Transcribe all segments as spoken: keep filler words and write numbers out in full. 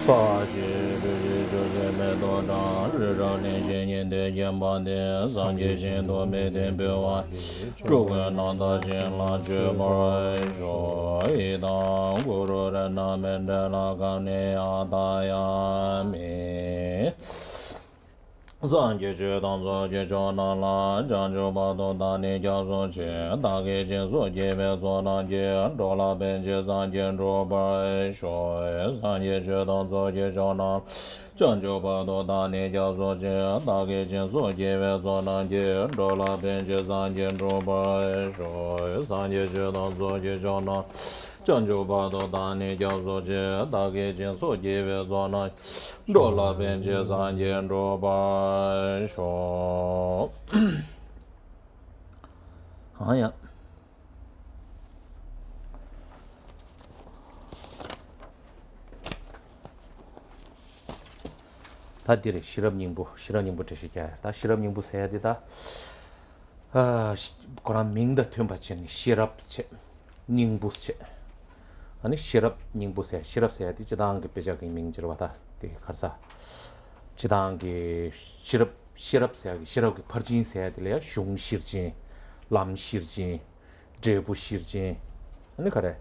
པ་ཞེས་བོད་ཀྱི་ཆོས་སྲིད་མེ་ཏོག་བཀྲ་རི་རབ་གླིང་བཞི་ཉི་ཟླའི་བརྒྱན་པ་འདི། སངས་རྒྱས་ཞིང་དུ་མི་མཐུན་པའི་བ། སྤྲུལ་སྐུའི་རྣམ་ཐར་བཞིན་ལ་མཆོད་པར་ཤོག་ཨི་དཾ་གུ་རུ་རཏྣ་མཎྜལ་ཀ་ནེ་ཡ་ཏཱ་ཡ་མི། སངས་རྒྱས་ཆོས་དང་ཚོགས་ཀྱི་མཆོག་རྣམས་ལ། བྱང་ཆུབ་བར་དུ་བདག་ནི་སྐྱབས་སུ་མཆི། བདག་གིས་སྦྱིན་སོགས་བགྱིས་པའི་ཚོགས་རྣམས་ཀྱིས། འགྲོ་ལ་ཕན་ཕྱིར་སངས་རྒྱས་འགྲུབ་པར་ཤོག་སངས་རྒྱས་ཆོས་དང་ཚོགས་ཀྱི་མཆོག་རྣམས། བྱང་ཆུབ་བར་དུ་བདག་ནི་སྐྱབས་སུ་མཆི། བདག་གིས་སྦྱིན་སོགས་བགྱིས་པའི་ཚོགས་རྣམས་ཀྱིས། འགྲོ་ལ་ཕན་ཕྱིར་སངས་རྒྱས་འགྲུབ་པར་ཤོག་སངས་རྒྱས་ཆོས་དང་ཚོགས་ཀྱི་མཆོག་རྣམས། བྱང་ཆུབ་བར་དུ་བདག་ནི་སྐྱབས་སུ་མཆི། བདག་གིས་སྦྱིན་སོགས་བགྱིས་པའི་ཚོགས་རྣམས། འགྲོ་ལ་ཕན་ཕྱིར་སངས་རྒྱས་འགྲུབ་པར་ཤོག་ཨ་ཡ། ད་འདི་རེད། ཤེས་རབ་སྙིང་པོ། ཤེས་རབ་སྙིང་པོ་འགྲེལ་བཤད་རྒྱག་ཡ། ད་ཤེས་རབ་སྙིང་པོ་ཟེར་ཡ་འདི་ད། ཨ། ཤ- ཁོ་རང་མིང་དང་མཐུན་པ་བྱས་ནས་ཤེས་རབ་བྱས། སྙིང་པོ་བྱས། ཨ་ནི་ཤེས་རབ་སྙིང་པོ་ཟེར། ཤེས་རབ་ཟེར་ཡ་དེ་སྤྱིར་བཏང་གི་དཔེ་ཆ་གི་མིང་ཅིག་རེད་བ་ད། དེ་ག་རེ་ཟ། སྤྱིར་བཏང་གི་ཤེས་རབ། ཤེས་རབ་ཟེར་ཡ་གི་ཤེས་རབ་ཀྱི་ཕར་ཕྱིན་ཟེར་ཡ་དེ་ལ་ཡ་གཞུང་ཤེར་ཕྱིན། ལམ་ཤེར་ཕྱིན། འབྲས་བུ་ཤེར་ཕྱིན། ཨ་ནི་ག་རེ།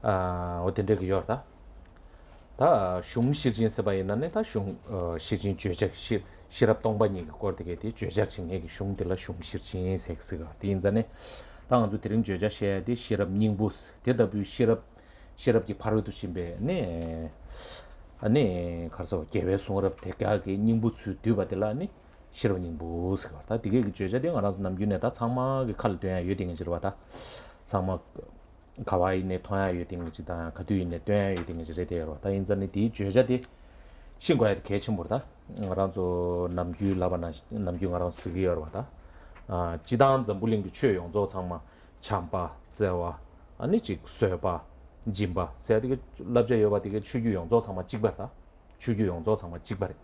ཨ། འོ་དེ་འདྲ་གི་ཡོད་རེད་ད། ད་གཞུང་ཤེར་ཕྱིན་ཟེར་བ་ཡིན་ན་ནི་ད་གཞུང་། ཨ། ཤེར་ཕྱིན་བརྗོད་བྱ་ཤེར། ཤེས་རབ་སྟོང་པ་ཉིད་ཀྱི་སྐོར་དེ་གའི་དེ་བརྗོད་བྱར་བྱེད་མཁན་གྱི་གཞུང་དེ་ལ་གཞུང་ཤེར་ཕྱིན་ཟེར་གི་ཟེར་གི། དེ་ཡིན་ཙང་ནི། ད་ང་ཚོ་དེ་རིང་བརྗོད་བྱ་བཤད་ཡ་དེ་ཤེས་རབ་སྙིང་པོ། དེ་ལྟ་བུའི་ཤེས་རབ། ཤེས་རབ་ཀྱི་ཕ་རོལ་ཏུ་ཕྱིན་པའི་ནི། ཨ་ནི་ག་རེ་ཟེར། རྒྱལ་བའི་གསུང་རབ་དེ་དག་གི་སྙིང་པོ་ཚུར་བསྡུས་པ་དེ་ལ་ནི་ཤེས་རབ་སྙིང་པོ་ཟེར་གི་རེད། ད་དེ་གའི་གི་བརྗོད་བྱ་དེ་ང་རང་ཚོ་ནམ་རྒྱུན་ནས་ད་ཚང་མ་གི་ཁ་ལ་འདོན་ཡ་ཡོད་དེ་ངེས་ཅིག་རེད་བ་ད། ཚང་མ། ག་བ་ཡིན་ནའི་མཐོང་ཡ་ཡོད་དེ་ངེས་ཅིག་དང་ག་དུས་ཡིན་ནའི་འདོན་ཡ་ཡོད་དེ་ངེས་ཅིག་རེད་དེ་ཡོད་རེད་བ། ད་ཡིན་ཙང་ནི་དེའི་བརྗོད་བྱ་དེ་ཤེས་དགོས་ཡ་དེ་གལ་ཆེན་པོ་རེད་ད། ང་རང་ཚོ་ནམ་རྒྱུན་ལབ་པ་ན་ནམ་རྒྱུན་ང་རང་ཟེར་གི་ཡོད་རེད་བ་ད། ཨ། སྤྱིར་བཏང་འཛམ་བུ་གླིང་གི་ཆོས་ཡོངས་རྫོགས་ཚང་མ་བྱམས་པ། བརྩེ་བ། ཨ་ནི་ཅིག་བཟོད་པ། སྦྱིན་པ་ཟེར་ཡ་དེ་གའི་བསླབ་བྱ་ཡོད་པ་དེ་གའི་ཆོས་བརྒྱུད་ཡོངས་རྫོགས་ཚང་མ་གཅིག་པ་རེད་ད། ཆོས་བརྒྱུད་ཡོངས་རྫོགས་ཚང་མ་གཅིག་པ་རེད།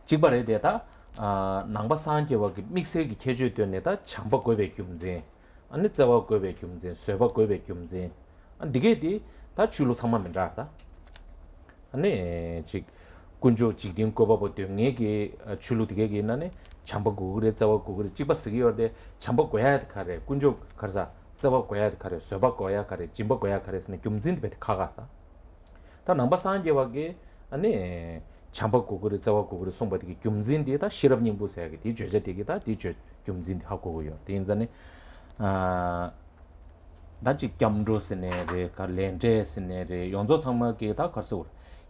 གཅིག་པ་རེད་དེ་ད། ཨ། ནང་པ་སངས་རྒྱས་པ་གི་དམིགས་བསལ་གྱི་ཁྱད་ཆོས་བཏོན་ནས་ད་བྱམས་པ་དགོས་པའི་རྒྱུ་མཚན། ཨ་ནི་བརྩེ་བ་དགོས་པའི་རྒྱུ་མཚན། བཟོད་པ་དགོས་པའི་རྒྱུ་མཚན། ཨ། འདི་གས་དེ་ད་ཆོས་ལུགས་ཚང་མ་མི་འདྲ་ད། ཨ་ནི་ཅིག་དཀོན་མཆོག་འཇིག་རྟེན་བཀོད་པ་པོ་འདོད་མཁན་གྱི་ཆོས་ལུགས་དེ་གས་ཀྱི་ནང་ནས་བྱམས་པ་དགོས་ཀྱི་རེད། བརྩེ་བ་དགོས་ཀྱི་རེད། གཅིག་པ་ཟེར་གྱི་ཡོད་རེད་དེ། བྱམས་པ་དགོས་ཡ་དེ་ག་རེད། དཀོན་མཆོག་ག་རེ་ཟ། བརྩེ་བ་དགོས་ཡ་དེ་ག་རེད། བཟོད་པ་དགོས་ཡ་ག་རེད། སྦྱིན་པ་དགོས་ཡ་ག་རེད་ཟེར་ན་རྒྱུ་མཚན་དེ་བས་དེ་ཁག་ཁག་རེད་ད། ད་ནང་པ་སངས་རྒྱས་པ་གིས་ཨ་ནི་བྱམས་པ་དགོས་ཀྱི་རེད། བརྩེ་བ་དགོས་ཀྱི་རེད་གསུངས་པ་དེ་གི་རྒྱུ་མཚན་དེ་ད་ཤེས་རབ་སྙིང་པོ་ཟེར་ཡ་གི་དེའི་བརྗོད་བྱ་དེ་གི་ད་དེའི་བརྗོད་རྒྱུ་མཚན་དེ་ཧ་གོ་གི་ཡོད། དེ་ཡིན་ཙང་ནི། ཨ། ད་ཅིག་སྐྱབས་འགྲོ་ཟེར་ནའི་རེད། ག་ལས་འབྲས་ཟེར་ནའི་རེད། ཡོངས་རྫོགས་ཚང་མ་གི་ད་ག་རེ་ཟེར།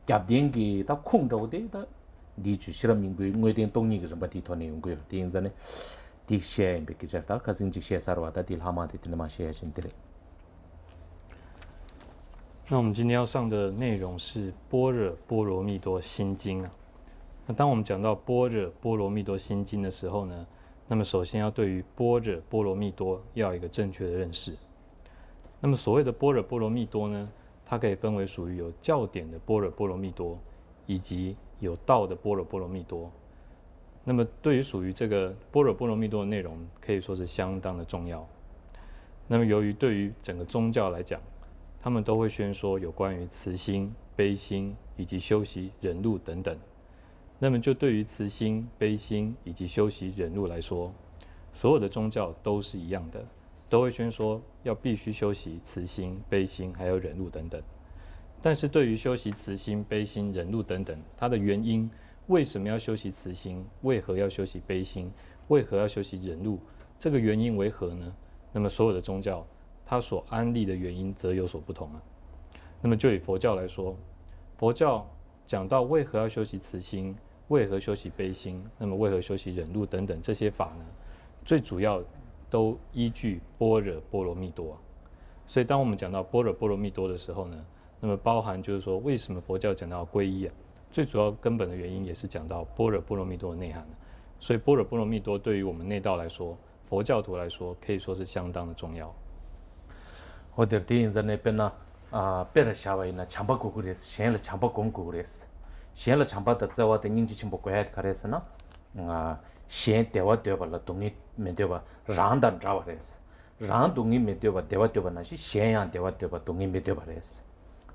རྒྱབ་རྟེན་གྱི་ད་ཁུངས་འདྲ་བོ་དེ་ད་འདིའི་ཆོས་ཤེས་རབ་སྙིང་པོའི་དངོས་བསྟན་སྟོང་ཉིད་ཀྱི་རིམ་པ་དེའི་ཐོག་ནས་ཡོང་གི་ཡོད། དེ་ཡིན་ཙང་ནི་འདི་བཤད་ཡ་ཡིན་པའི་སྐད་ཆ་རེད། ད་ཁ་སང་ཅིག་བཤད་ཚར་བ། ད་འདི་ལྷག་མ་དེ་དེ་ནས་མར་བཤད་ཡ་ཅིག་འདི་རེད། 那我们今天要上的内容是《般若波罗蜜多心经》啊。那当我们讲到《般若波罗蜜多心经》的时候呢，那么首先要对于般若波罗蜜多要有一个正确的认识。那么所谓的般若波罗蜜多呢，它可以分为属于有教典的般若波罗蜜多，以及有道的般若波罗蜜多。那么对于属于这个般若波罗蜜多的内容，可以说是相当的重要。那么由于对于整个宗教来讲，他们都会宣说有关于慈心、悲心以及修习忍辱等等。那么就对于慈心、悲心以及修习忍辱来说，所有的宗教都是一样的，都会宣说要必须修习慈心、悲心还有忍辱等等。但是对于修习慈心、悲心、忍辱等等，它的原因，为什么要修习慈心？为何要修习悲心？为何要修习忍辱？这个原因为何呢？那么所有的宗教它所安立的原因则有所不同啊。那么就以佛教来说，佛教讲到为何要修习慈心，为何修习悲心，那么为何修习忍辱等等这些法呢？最主要都依据般若波罗蜜多啊。所以当我们讲到般若波罗蜜多的时候呢，那么包含就是说，为什么佛教讲到皈依啊？最主要根本的原因也是讲到般若波罗蜜多的内涵啊。所以般若波罗蜜多对于我们内道来说，佛教徒来说可以说是相当的重要。 འོ་དེར་དེ་ཡིན་ཙང་ནས་དཔེར་ན། ཨ། དཔེར་བཞག་པ་ཡིན་ན་བྱམས་པ་དགོས་ཀྱི་རེད། གཞན་ལ་བྱམས་པ་སྒོམ་དགོས་ཀྱི་རེད། གཞན་ལ་བྱམས་པ་དང་བརྩེ་བ་དང་སྙིང་རྗེ་ཆེན་པོ་དགོས་ཡ་དེ་ག་རེད་ཟེར་ན། ཨ། གཞན་བདེ་བ་འདོད་པ་ལ་སྡུག་བསྔལ་མི་འདོད་པ་རང་དང་འདྲ་བ་རེད། རང་སྡུག་བསྔལ་མི་འདོད་པ་བདེ་བ་འདོད་པ་ནང་བཞིན་གཞན་ཡང་བདེ་བ་འདོད་པ་སྡུག་བསྔལ་མི་འདོད་པ་རེད།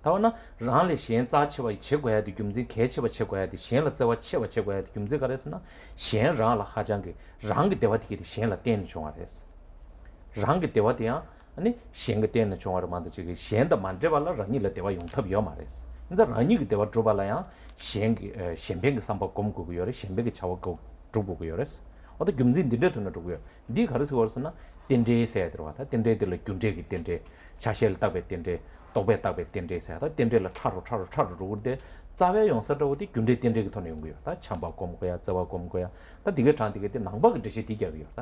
ད་འོ་ན་རང་ལས་གཞན་རྩ་ཆེ་བ་བྱེད་དགོས་ཡ་དེ་རྒྱུ་མཚན། གལ་ཆེ་བ་བྱེད་དགོས་ཡ་དེ། གཞན་ལ་བརྩེ་བ་ཆེ་བ་བྱེད་དགོས་ཡ་དེ་རྒྱུ་མཚན་ག་རེ་ཟེར་ན། གཞན་རང་ལ་ཧ་ཅང་གི་རང་གི་བདེ་བ་དེ་གས་དེ་གཞན་ལ་བརྟེན་ནས་བྱུང་བ་རེད། རང་གི་བདེ་བ་དེ་ཡང་ཨ་ནི་གཞན་གྱི་བརྟེན་ནས་བྱུང་བ་རེད་མ་གཏོགས་ཅིག་གི་གཞན་དང་མ་འབྲེལ་བ་ལ་རང་ཉིད་ལ་བདེ་བ་ཡོང་ཐབས་ཡོད་མ་རེད། ཡིན་ཙང་རང་ཉིད་ཀྱི་བདེ་བ་སྒྲུབ་པ་ལ་ཡང་གཞན་གྱི་ཨ་གཞན་ཕན་གྱི་བསམ་པ་སྒོམ་དགོས་ཀྱི་ཡོད་རེད། གཞན་ཕན་གྱི་བྱ་བ་སྒོ་སྒྲུབ་དགོས་ཀྱི་ཡོད་རེད། འོ་ད་རྒྱུ་མཚན་འདི་འདྲའི་ཐོག་ནས་འགྲོ་གི་ཡོད། འདིས་ག་རེ་ཟེར་བ་རེད་ཟེར་ན། རྟེན་འབྲེལ་ཟེར་ཡ་དེ་རེད་བ། ད་རྟེན་འབྲེལ་དེ་ལ་རྒྱུ་འབྲས་ཀྱི་རྟེན་འབྲེལ། ཆ་ཤས་ལ་བཏགས་པའི་རྟེན་འབྲེལ། རྟོག་པས་བཏགས་པའི་རྟེན་འབྲེལ་ཟེར་ཡ། ད་རྟེན་འབྲེལ་ལ་ཕྲ་རུ་ཕྲ་རུ་ཕྲ་རུ་འགྲོ་གི་རེད་དེ། རྩ་བའི་ཡོང་ས་འདྲ་བོ་དེ་རྒྱུ་འབྲས་རྟེན་འབྲེལ་གྱི་ཐོག་ནས་ཡོང་གི་ཡོད། ད་བྱམས་པ་སྒོམ་དགོས་ཡ། བརྩེ་བ་སྒོམ་དགོས་ཡ། ད་འདི་གའི་གྲངས་དེ་གའི་དེ་ནང་པ་གི་འགྲེལ་བཤད་འདི་རྒྱག་གི་ཡོད་ད།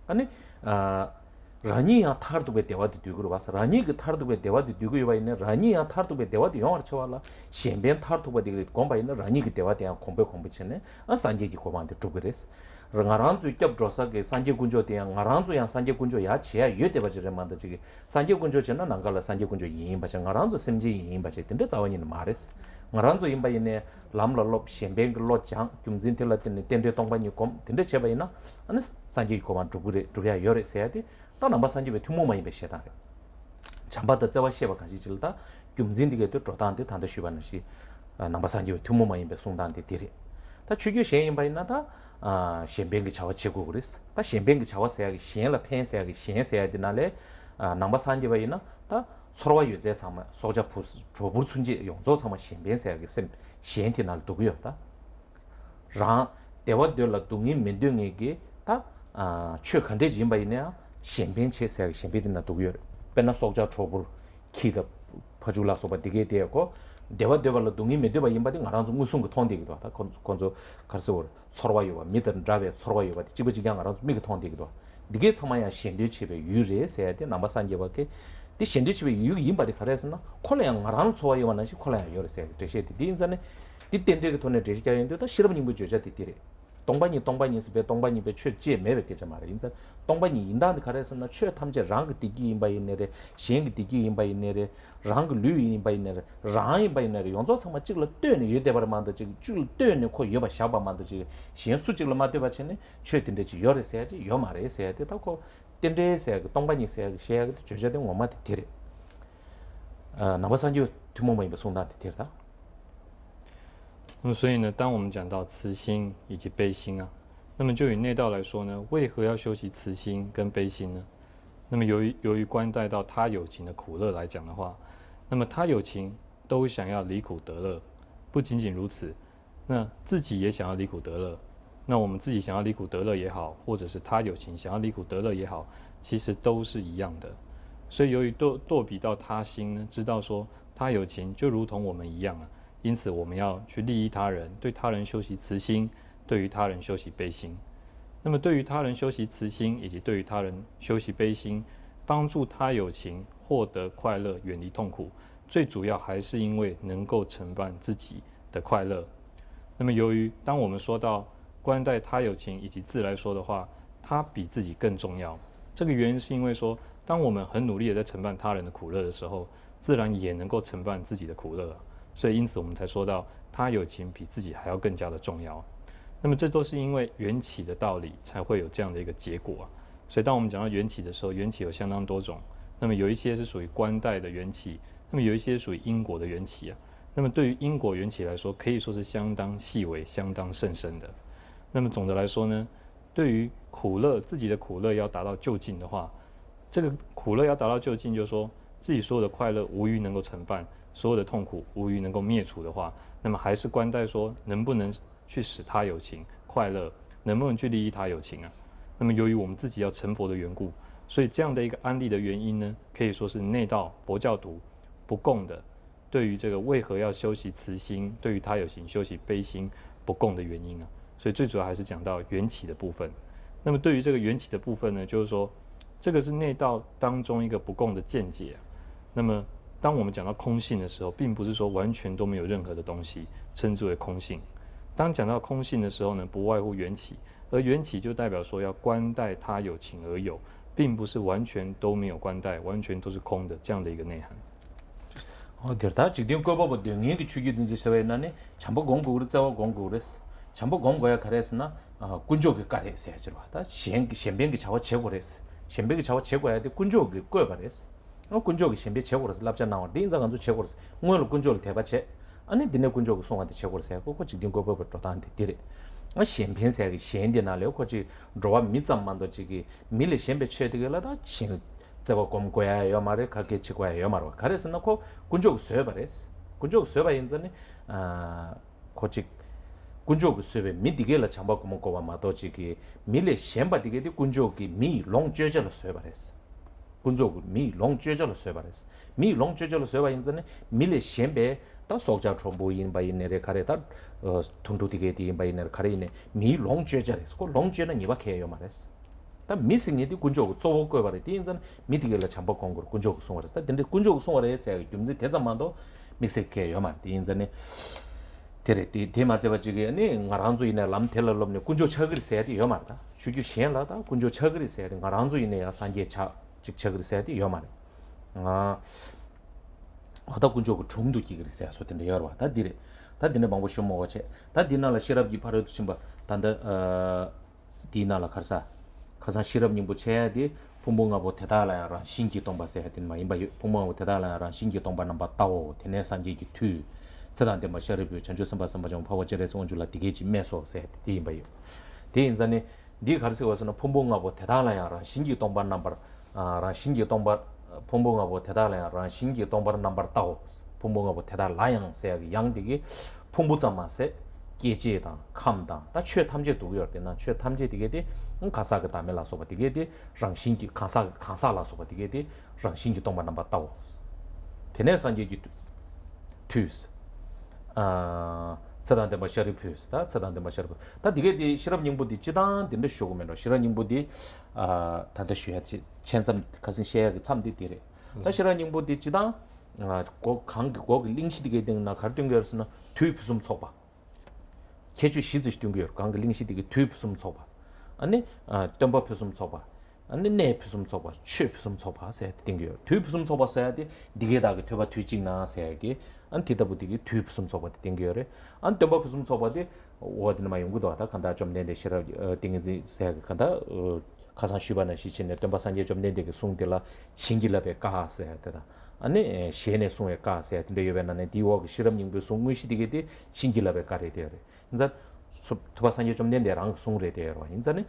ཨ་ནི། ཨ། རང་ཉིད་ཡང་མཐར་ཐུག་པའི་བདེ་བ་དེ་འདོད་ཀྱི་རེད་བ། རང་ཉིད་ཀྱི་མཐར་ཐུག་པའི་བདེ་བ་དེ་འདོད་ཀྱི་ཡོད་པ་ཡིན་ན། རང་ཉིད་ཡང་མཐར་ཐུག་པའི་བདེ་བ་དེ་ཡོང་བར་བྱ་བ་ལ་གཞན་ཕན་མཐར་ཐུག་པ་དེ་གི་སྒོམ་པ་ཡིན་ན། རང་ཉིད་ཀྱི་བདེ་བ་དེ་ཡང་གོང་འཕེལ་གོང་འཕེལ་བྱས་ནས། ཨ། སངས་རྒྱས་ཀྱི་གོ་འཕང་དེ་འགྲུབ་ཀྱི་རེད། ང་རང་ཚོའི་སྐྱབས་འགྲོ་ས་གི་སངས་རྒྱས་དཀོན་མཆོག་དེ་ཡང་ང་རང་ཚོ་ཡང་སངས་རྒྱས་དཀོན་མཆོག་ཡ་བྱེད་ཡ་ཡོད་བསྡད་པ་ཅིག་རེད་མ་གཏོགས་ཅིག་གི། སངས་རྒྱས་དཀོན་མཆོག་བྱས་ན་ནམ་མཁའ་ལ་སངས་རྒྱས་དཀོན་མཆོག་ཡིན་ཡིན་པ་བྱས། ང་རང་ཚོ་སེམས་ཅན་ཡིན་ཡིན་པ་བྱས། དེ་འདྲ་རྩ་བ་ཉིད་ནས་མ་རེད། ང་རང་ཚོ་ཡིན་པ་ཡིན་ནའི་ལམ་ལ་སློབ། གཞན་ཕན་གྱི་བློ་སྦྱང་། རྒྱུ་མཚན་དེ་ལ་བརྟེན་ནས་རྟེན་འབྲེལ་སྟོང་པ་ཉིད་སྒོམ། དེ་འདྲ་བྱས་པ་ཡིན་ན། ཨ་ནི་སངས་རྒྱས་ཀྱི་གོ་འཕང་འགྲུབ་ཀྱི་རེད། འགྲུབ་ཡ་ཡོད་རེད་ཟེར་ཡ་དེ། ད་ནང་པ་སངས་རྒྱས་པའི་ཐུན་མོང་མ་ཡིན་པའི་བཤད་སྟངས་རེད། བྱམས་པ་དང་བརྩེ་བ་བཤད་པ་གང་ཞིག་ཅིག་ལ། ད་རྒྱུ་མཚན་འདི་གའི་དེ་འགྲོ་སྟངས་དེ་ད་ལྟ་ཞུས་པ་ནང་བཞིན། ཨ། ནང་པ་སངས་རྒྱས་པའི་ཐུན་མོང་མ་ཡིན་པའི་གསུང་སྟངས་དེ་དེ་རེད། ད་ཆོས་བརྒྱུད་གཞན་ཡིན་པ་ཡིན་ན་ད། ཨ། གཞན་ཕན་གྱི་བྱ་བ་བྱེད་དགོས་ཀྱི་རེད། ད་གཞན་ཕན་གྱི་བྱ་བ་ཟེར་ཡ་གི། གཞན་ལ་ཕན་ཟེར་ཡ་གི། གཞན་ཟེར་ཡ་དེ་ནང་ལས། ཨ། ནང་པ་སངས་རྒྱས་པ་ཡིན་ན་ད་ཚོར་བ་ཡོད་ཚད་ཚང་མ། སྲོག་ཆགས་ཕུ་གྲོག་སྦུར་ཚུན་ཆད་ཡོངས་རྫོགས་ཚང་མ་གཞན་ཕན་ཟེར་ཡ་གི་སེམས་གཞན་དེ་ནང་ལ་འདུ་གི་ཡོད་ད། རང་བདེ་བ་འདོད་ལ་སྡུག་བསྔལ་མི་འདོད་མཁན་གྱི་ད། ཨ། ཆོས་ག་འདྲས་ཡིན་པ་ཡིན་ནའང་གཞན་ཕན་བྱེད་ཟེར་གྱི་གཞན་ཕན་དེ་ན་འདུག་ཡོད་རེད། དཔེར་ན་སྲོག་ཆགས་གྲོག་སྦུར་ཁྱི་དང་ཕ་ཕྱུགས་ལ་སོགས་པ་འདི་གའི་དེ་ཡ་ཁོ་བདེ་བ་འདོད་པ་ལ་སྡུག་བསྔལ་མི་འདོད་པ་ཡིན་པ་དེ་ང་རང་ཚོ་མངོན་སུམ་གྱིས་མཐོང་བསྡད་ཀྱི་འདུག་ད་ཁོ་ཁོ་ཚོ་ག་རེ་ཟེར་བ་རེད། ཚོར་བ་ཡོད་པ། མི་དང་འདྲ་བའི་ཚོར་བ་ཡོད་པ་དེ་གཅིག་པ་གཅིག་རྐྱང་ང་རང་ཚོ་མིག་གིས་མཐོང་བསྡད་ཀྱི་འདུག་འདི་གའི་ཚང་མ་ཡང་གཞན་དོན་བྱེད་པའི་ཡུལ་རེད་ཟེར་ཡ་དེ། ནང་པ་སངས་རྒྱས་པ་གིས་དེ་གཞན་དོན་བྱེད་པའི་ཡུལ་ཡིན་པ་དེ་ག་རེ་ཟེར་ན། ཁོ་ལ་ཡང་ང་རང་ལ་ཚོར་བ་ཡོད་པ་ནང་བཞིན་ཁོ་ལ་ཡང་ཡོད་རེད་ཟེར་ཡ་གི་འགྲེལ་བཤད་དེ་འདི་ཡིན་ཙང་ནི། འདི་རྟེན་འབྲེལ་གྱི་ཐོག་ནས་འགྲེལ་བཤད་རྒྱག་ཡོང་དུས་ད་ཤེས་རབ་སྙིང་པོའི་བརྗོད་བྱ་དེ་འདི་རེད། སྟོང་པ་ཉིད། སྟོང་པ་ཉིད་ཟེར་བའི་སྟོང་པ་ཉིད་པའི་ཆོས་ཅེས་མེད་པའི་སྐད་ཆ་མ་རེད། ཡིན་ཙང་སྟོང་པ་ཉིད་ཡིན་སྟངས་དེ་ག་རེ་ཟེར་ན། ཆོས་ཐམས་ཅད་རང་གི་བདེ་སྐྱིད་ཡིན་པ་ཡིན་ནའི་རེད། གཞན་གྱི་བདེ་སྐྱིད་ཡིན་པ་ཡིན་ནའི་རེད། རང་གི་ལུས་ཡིན་པ་ཡིན་ནའི་རེད། རང་ཡིན་པ་ཡིན་ནའི་རེད། ཡོངས་རྫོགས་ཚང་མ་གཅིག་ལ་ལྟོས་ནས་ཡོད་བསྡད་པ་རེད་མ་གཏོགས་ཅིག་གཅིག་ལ་ལྟོས་ནས་ཁོ་ཡོད་པ་བཞག་པ་མ་གཏོགས་ཅིག་གཞན་སུ་གཅིག་ལ་མ་ལྟོས་པ་བྱས་ནས་ཆོས་དེ་འདྲ་ཅིག་ཡོད་རེད་ཟེར་ཡ་ཅིག་ཡོད་མ་རེད་ཟེར་ཡ་དེ། ད་ཁོ་རྟེན་འབྲེལ་ཟེར་ཡ་གི། སྟོང་པ་ཉིད་ཟེར་ཡ་གི་བཤད་ཡ་གི་དེ་བརྗོད་བྱ་དེ་ངོ་མ་དེ་དེ་རེད། ཨ། ནང་པ་སངས་རྒྱས་པའི་ཐུན་མོང་མ་ཡིན་པའི་གསུང་སྟངས་དེ་དེ་རེད་ད། 那么所以呢，当我们讲到慈心以及悲心啊，那么就以内道来说呢，为何要修习慈心跟悲心呢？那么由于由于关带到他有情的苦乐来讲的话，那么他有情都想要离苦得乐，不仅仅如此，那自己也想要离苦得乐。那我们自己想要离苦得乐也好，或者是他有情想要离苦得乐也好，其实都是一样的。所以由于对对比到他心呢，知道说他有情就如同我们一样啊，因此我们要去利益他人，对他人修习慈心，对于他人修习悲心。那么对于他人修习慈心，以及对于他人修习悲心，帮助他有情获得快乐，远离痛苦，最主要还是因为能够承办自己的快乐。那么由于当我们说到关待他有情以及自来说的话，他比自己更重要。这个原因是因为说，当我们很努力的在承办他人的苦乐的时候，自然也能够承办自己的苦乐啊。所以因此我们才说到他有情比自己还要更加的重要。那么这都是因为缘起的道理，才会有这样的一个结果啊。所以当我们讲到缘起的时候，缘起有相当多种。那么有一些是属于观待的缘起，那么有一些属于因果的缘起啊。那么对于因果缘起来说，可以说是相当细微、相当甚深的。那么总的来说呢，对于苦乐，自己的苦乐要达到究竟的话，这个苦乐要达到究竟，就是说自己所有的快乐无于能够承办，所有的痛苦无于能够灭除的话，那么还是关待说能不能去使他有情快乐，能不能去利益他有情啊？那么由于我们自己要成佛的缘故，所以这样的一个安立的原因呢，可以说是内道佛教徒不共的对于这个为何要修习慈心，对于他有情修习悲心不共的原因啊。所以最主要还是讲到缘起的部分。那么对于这个缘起的部分呢，就是说这个是内道当中一个不共的见解啊。那么当我们讲到空性的时候，并不是说完全都没有任何的东西称之为空性。当讲到空性的时候呢，不外乎缘起，而缘起就代表说要观待他有情而有，并不是完全都没有观待，完全都是空的这样的一个内涵。འོ་དེར་ད་འཇིག་རྟེན་བཀོད་པ་པོ་སྡོད་མཁན་གྱི་ཆོས་བརྒྱུད་འདི་ཚོ་ཟེར་བ་ཡིན་ན་ནི། བྱམས་པ་སྒོམ་དགོས་ཀྱི་རེད། བརྩེ་བ་སྒོམ་དགོས་ཀྱི་རེད། བྱམས་པ་སྒོམ་དགོས་ཡ་ག་རེ་ཟེར་ན། ཨ། དཀོན་མཆོག་གི་བཀའ་རེད་ཟེར་ཡ་ཅིག་རེད་བ། ད་གཞན་གཞན་ཕན་གྱི་བྱ་བ་བྱེད་དགོས་རེད། གཞན་ཕན་གྱི་བྱ་བ་བྱེད་དགོས་ཡ་དེ་དཀོན་མཆོག་གིས་བཀོད་པ་རེད། ང་དཀོན་མཆོག་གི་གཞན་ཕན་བྱེད་དགོས་རེད། བསླབ་བྱ་གནང་བ་འདི་ཡིན་ཙང་ང་ཚོ་བྱེད་དགོས་རེད། སྔོན་ལ་དཀོན་མཆོག་ལ་དད་པ་བྱེད། ཨ་ནི་འདི་ནས་དཀོན་མཆོག་གི་གསུང་བ་དེ་བྱེད་དགོས་རེད་ཟེར། ཁོ་ཁོ་འཇིག་རྟེན་བཀོད་པའི་འགྲོ་སྟངས་དེ་འདི་རེད། ང་གཞན་ཕན་ཟེར་གི་གཞན་འདི་ནང་ལས་ཁོ་ཅིག་འགྲོ་བ་མི་ཙམ་མ་གཏོགས་ཅིག་གི་མི་ལས་གཞན་པའི་ཆོས་དེ་ག་ལ་ད་གཞན་བརྩེ་བ་སྒོམ་དགོས་ཡ་ཡོད་མ་རེད། ག་གེ་བྱེད་དགོས་ཡ་ཡོད་མ་རེད། ག་རེ་ཟེར་ན་ཁོ་དཀོན་མཆོག་གིས་བཟོས་པ་རེད། དཀོན་མཆོག་གིས་བཟོས་པ་ཡིན་ཙང་ནི། ཁོ་ཅིག་དཀོན་མཆོག་གིས་བཟོས་པའི་མི་འདི་གས་ལ་བྱམས་པ་སྒོམ་དགོས་པ་མ་གཏོགས་ཅིག་གི་མི་ལས་གཞན་པ་འདི་གས་དེ་དཀོན་མཆོག་གིས་མི་ཡི་ལོངས་སྤྱོད་བྱ་ལ་བཟོས་པ་རེད། དཀོན་མཆོག་གིས་མི་ཡི་ལོངས་སྤྱོད་བྱ་ལ་བཟོས་པ་རེད། མི་ཡི་ལོངས་སྤྱོད་བྱ་ལ་བཟོས་པ་ཡིན་ཙང་ནི་མི་ལས་གཞན་པའི་ད་སྲོག་ཆགས་ཕྲུག་པོ་ཡིན་པ་ཡིན་ནའི་རེད། ག་རེ་ད་དུད་འགྲོ་འདི་གས་དེ་ཡིན་པ་ཡིན་ནའི་རེད། ག་རེ་ཡིན་ནའི་མི་ཡི་ལོངས་སྤྱོད་བྱ་རེད། ཁོ་ལོངས་སྤྱོད་ན་ཉེས་པ་གང་ཡང་ཡོད་མ་རེད། ད་མི་ཟེར་མཁན་དེ་དཀོན་མཆོག་གིས་གཙོ་བོ་བཀོད་པ་རེད། དེ་ཡིན་ཙང་མི་དེ་གས་ལ་བྱམས་པ་སྒོམ་དགོས་རེད། དཀོན་མཆོག་གིས་གསུངས་པ་རེད། ད་དེ་འདྲའི་དཀོན་མཆོག་གིས་གསུངས་པ་རེད་ཟེར་ཡག་གི་རྒྱུ་མཚན་དེ་ཙམ་མ་གཏོགས་དམིགས་བསལ་གང་ཡང་ཡོད་མ་རེད། དེ་ཡིན་ཙང་ནི་དེ་རེད། དེ་དེ་མ་ཚད་པ་ཅིག་གིས་ནི་ང་རང་ཚོ་ཡིན་ནའི་ལམ་དེ་ལ་སློབ་ནས་དཀོན་མཆོག་ཆགས་ཀྱི་རེད་ཟེར་ཡག་དེ་ཡོད་མ་རེད། ད་ཆོས་བརྒྱུད་གཞན་ལ་ད་དཀོན་མཆོག་ཆགས་ཀྱི་རེད་ཟེར་ཡག་དེ། ང་རང་ཚོ་ཡིན་ནའི་ཡང་སངས་རྒྱས་ཆགས་ཅིག་ཆགས་ཀྱི་རེད་ཟེར་ཡག་དེ་ཡོད་མ་རེད། ང་འོ་ད་དཀོན་མཆོག་གི་དྲུང་དུ་སྐྱེ་གི་རེད་ཟེར་ཡག་སོགས་དེ་འདྲ་ཡོད་རེད་བ། ད་འདི་རེད། ད་འདི་ནས་མང་པོ་ཞུ་མི་དགོས་བྱས། ད་འདི་ནང་ལ་ཤེས་རབ་ཀྱི་ཕ་རོལ་ཏུ་ཕྱིན་པ་ད་ལྟ། དེའི་ནང་ལ་ཁར་ས། ཁ་སང་ཤེས་རབ་སྙིང་པོ་འཆད་ཡ་དེ་ཕུང་པོ་ལྔ་པོ་དེ་དག་ལ་ཡང་རང་བཞིན་གྱིས་སྟོང་པ་ཟེར་ཡ་དེ་མ་ཡིན་པ་ཡོད། ཕུང་པོ་ལྔ་པོ་དེ་དག་ལ་ཡང་རང་བཞིན་གྱིས་སྟོང་པར་རྣམ་པར་བལྟའོ། དེ་ནས་སངས་རྒྱས་ཀྱི་མཐུས། ཚེ་དང་ལྡན་པ་ཤཱ་རིའི་བུས་བྱང་ཆུབ་སེམས་དཔའ་སེམས་དཔའ་ཆེན་པོ་འཕགས་པ་སྤྱན་རས་གཟིགས་དབང་ཕྱུག་ལ་འདི་སྐད་ཅེས་སྨྲས་སོ་ཟེར་ཡ་དེ་དེ་ཡིན་པ་ཡོད། དེ་ཡིན་ཙང་ནི། འདིས་ག་རེ་ཟེར་བ་ཟེར་ན་ཕུང་པོ་ལྔ་པོ་དེ་དག་ལ་ཡང་རང་བཞིན་གྱིས་སྟོང་པར་རྣམ་པར། རང་བཞིན་གྱིས་སྟོང་པར། ཕུང་པོ་ལྔ་པོ་དེ་དག་ལ་ཡང་རང་བཞིན་གྱིས་སྟོང་པར་རྣམ་པར་བལྟའོ། ཕུང་པོ་ལྔ་པོ་དེ་དག་ལ་ཡང་ཟེར་ཡ་གི་ཡང་དེ་གི་ཕུང་པོ་ཙམ་མ་ཟད། སྐྱེ་མཆེད་དང་ཁམས་དང་ད་ཆོས་ཐམས་ཅད་འདུ་གི་ཡོད་རེད། དེ་ན་ཆོས་ཐམས་ཅད་དེ་གས་དེ་གང་ཟག་གི་བདག་མེད་ལ་སོགས་པ་དེ་གས་དེ་རང་བཞིན་གྱིས་གང་ཟག་གི་གང་ཟག་ལ་སོགས་པ་དེ་གས་དེ་རང་བཞིན་གྱིས་སྟོང་པར་རྣམ་པར་བལྟའོ། དེ་ནས་སངས་རྒྱས་ཀྱི་མཐུས། ཚེ་དང་ལྡན་པ་ཤཱ་རིའི་བུས། ད་ཚེ་དང་ལྡན་པ་ཤཱ་རིའི་བུ། ད་དེ་གས་དེ་ཤེས་རབ་སྙིང་པོ་འདི་སྤྱི་བཏང་འདི་འདྲ་ཞུ་གི་མེད་འགྲོ། ཤེས་རབ་སྙིང་པོ་འདི། ད་ལྟ་ཞུ་ཡ་ཆེ་ཆེ་མཚམས་ཁ་སང་བཤད་ཡ་གི་མཚམས་འདི་དེ་རེད། ད་ཤེས་རབ་སྙིང་པོ་འདི་སྤྱི་བཏང་། གོ་གང་གི་གོ་གི་གླེང་གཞི་དེ་གས་སྟེང་ན་ག་རེ་སྟོན་གི་ཡོད་ཟེར་ན་དུས་ཕུན་སུམ་ཚོགས་པ། ཁྱད་ཆོས་བཞི་ཙམ་ཞིག་སྟོན་གྱི་ཡོད་རེད། གང་གི་གླེང་གཞི་དེ་གི་དུས་ཕུན་སུམ་ཚོགས་པ། ཨ་ནི། སྟོན་པ་ཕུན་སུམ་ཚོགས་པ། ཨ་ནི་གནས་ཕུན་སུམ་ཚོགས་པ། ཆོས་ཕུན་སུམ་ཚོགས་པ་ཟེར་ཏེ་བསྟན་གྱི་ཡོད་རེད། དུས་ཕུན་སུམ་ཚོགས་པ་ཟེར་ཡ་དེ་འདི་གའི་བདག་གི་ཐོས་པ་དུས་གཅིག་ན་ཟེར་ཡ་གི། ཨ་ནི་དེ་ལྟ་བུ་དེ་གི་དུས་ཕུན་སུམ་ཚོགས་པ་དེ་བསྟན་གྱི་ཡོད་རེད། ཨ་ནི་སྟོན་པ་ཕུན་སུམ་ཚོགས་པ་དེ། འོ་དེ་ནི་མ་ཡོང་གི་འདུག་ད་གང་ལྟར་བཅོམ་ལྡན་འདས་ཤེས་རབ་ཏིང་ངེ་འཛིན་ཟེར་ཡ་གི་གང་ལྟར། ཁ་སང་ཞུས་པ་ནང་བཞིན་བྱས་ནས་སྟོན་པ་སངས་རྒྱས་བཅོམ་ལྡན་འདས་ཀྱི་གསུང་དེ་ལ་བྱིན་གྱིས་བརླབས་པའི་བཀའ་ཟེར་ཡ་དེ་དང་། ཨ་ནི་ཞལ་ནས་གསུངས་པའི་བཀའ་ཟེར་ཡ་དེ་འདྲ་ཡོད་པའི་ནང་ནས་དེའི་འོག་གི་ཤེས་རབ་སྙིང་པོའི་གསུང་དངོས་གཞི་དེ་གས་དེ་བྱིན་གྱིས་བརླབས་པའི་བཀའ་རེད་དེ་ཡོད་རེད། ཡིན་ཙང་། ཐུབ་པ་སངས་རྒྱས་བཅོམ་ལྡན་འདས་རང་གི་གསུང་རེད་དེ་ཡོད་རེད་བ། ཡིན་ཙང་ནི།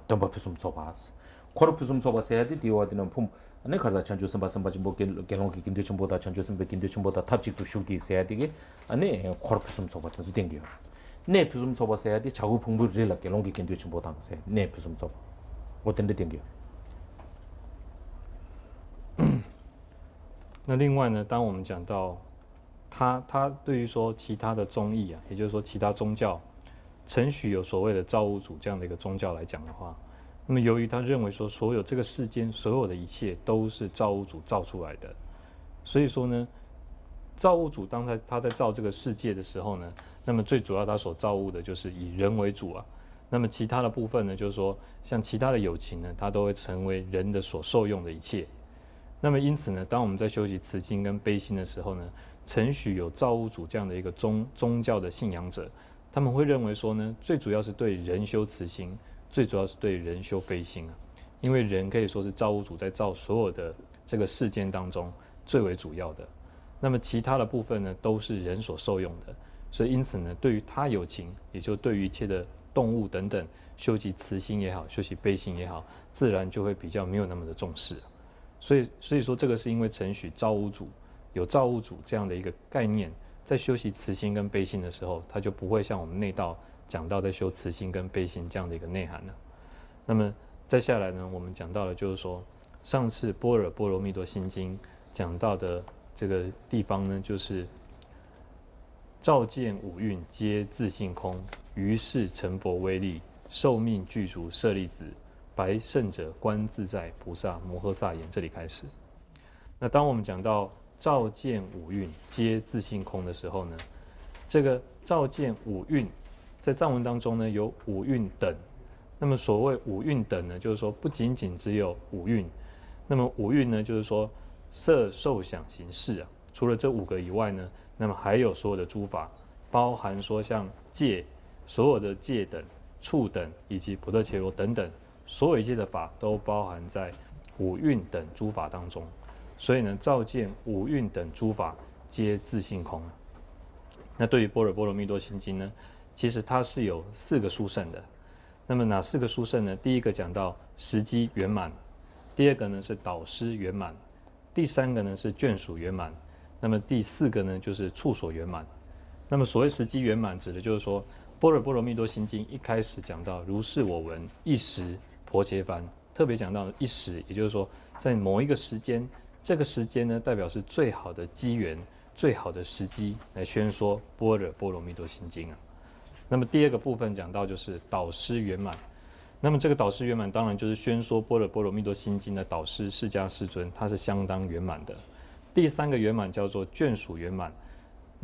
སྟོན་པ་ཕུན་སུམ་ཚོགས་པ། འཁོར་ཕུན་སུམ་ཚོགས་པ་ཟེར་ཡ་དེ་དེའི་འོག་དེ་ནས་ཕུང་། ཨ་ནི་ག་རེ་ཟེར་བྱང་ཆུབ་སེམས་དཔའ་སེམས་དཔའ་ཆེན་པོ་དགེ་དགེ་སློང་གི་དགེ་འདུན་ཆེན་པོ་དང་བྱང་ཆུབ་སེམས་དཔའི་དགེ་འདུན་ཆེན་པོ་དང་ཐབས་ཅིག་ཏུ་བཞུགས་ཏེ་ཟེར་ཡ་དེ་གི། ཨ་ནི་འཁོར་ཕུན་སུམ་ཚོགས་པ་དེ་ཚོ་བསྟན་གྱི་ཡོད། གནས་ཕུན་སུམ་ཚོགས་པ་ཟེར་ཡ་དེ་བྱ་རྒོད་ཕུང་པོའི་རི་ལ་དགེ་སློང་གི་དགེ་འདུན་ཆེན་པོ་དང་ཟེར་གནས་ཕུན་སུམ་ཚོགས་པ། འོ་དེ་འདྲ་བསྟན་གྱི་ཡོད། 那另外呢，当我们讲到他他对于说其他的宗义啊，也就是说其他宗教，程许有所谓的造物主这样的一个宗教来讲的话，那么由于他认为说所有这个世间所有的一切都是造物主造出来的，所以说呢，造物主当他他在造这个世界的时候呢，那么最主要他所造物的就是以人为主啊。那么其他的部分呢，就是说像其他的有情呢，它都会成为人的所受用的一切。那么因此呢，当我们在修习慈心跟悲心的时候呢，程许有造物主这样的一个宗宗教的信仰者，他们会认为说呢，最主要是对人修慈心，最主要是对人修悲心啊，因为人可以说是造物主在造所有的这个世间当中最为主要的。那么其他的部分呢，都是人所受用的。所以因此呢，对于他有情，也就对于一切的动物等等，修习慈心也好，修习悲心也好，自然就会比较没有那么的重视。所以所以说，这个是因为程许造物主有造物主这样的一个概念，在修习慈心跟悲心的时候，他就不会像我们内道讲到在修慈心跟悲心这样的一个内涵了。那么再下来呢，我们讲到的就是说，上次般若波罗蜜多心经讲到的这个地方呢，就是照见五蕴皆自性空，于是成佛威力，寿命具足舍利子，白胜者观自在菩萨摩诃萨言。这里开始。那当我们讲到照见五蕴皆自性空的时候呢，这个照见五蕴，在藏文当中呢有五蕴等。那么所谓五蕴等呢，就是说不仅仅只有五蕴。那么五蕴呢，就是说色受想行识啊，除了这五个以外呢，那么还有所有的诸法，包含说像戒，所有的戒等、处等以及波罗蜜多等等，所有一切的法都包含在五蕴等诸法当中。所以呢，照见五蕴等诸法皆自性空。那对于般若波罗蜜多心经呢，其实它是有四个殊胜的。那么哪四个殊胜呢？第一个讲到时机圆满，第二个呢是导师圆满，第三个呢是眷属圆满，那么第四个呢就是处所圆满。那么所谓时机圆满，指的就是说，般若波罗蜜多心经一开始讲到如是我闻，一时婆伽梵，特别讲到一时，也就是说，在某一个时间，这个时间呢，代表是最好的机缘、最好的时机来宣说般若波罗蜜多心经啊。那么第二个部分讲到就是导师圆满。那么这个导师圆满，当然就是宣说般若波罗蜜多心经的导师释迦世尊，他是相当圆满的。第三个圆满叫做眷属圆满。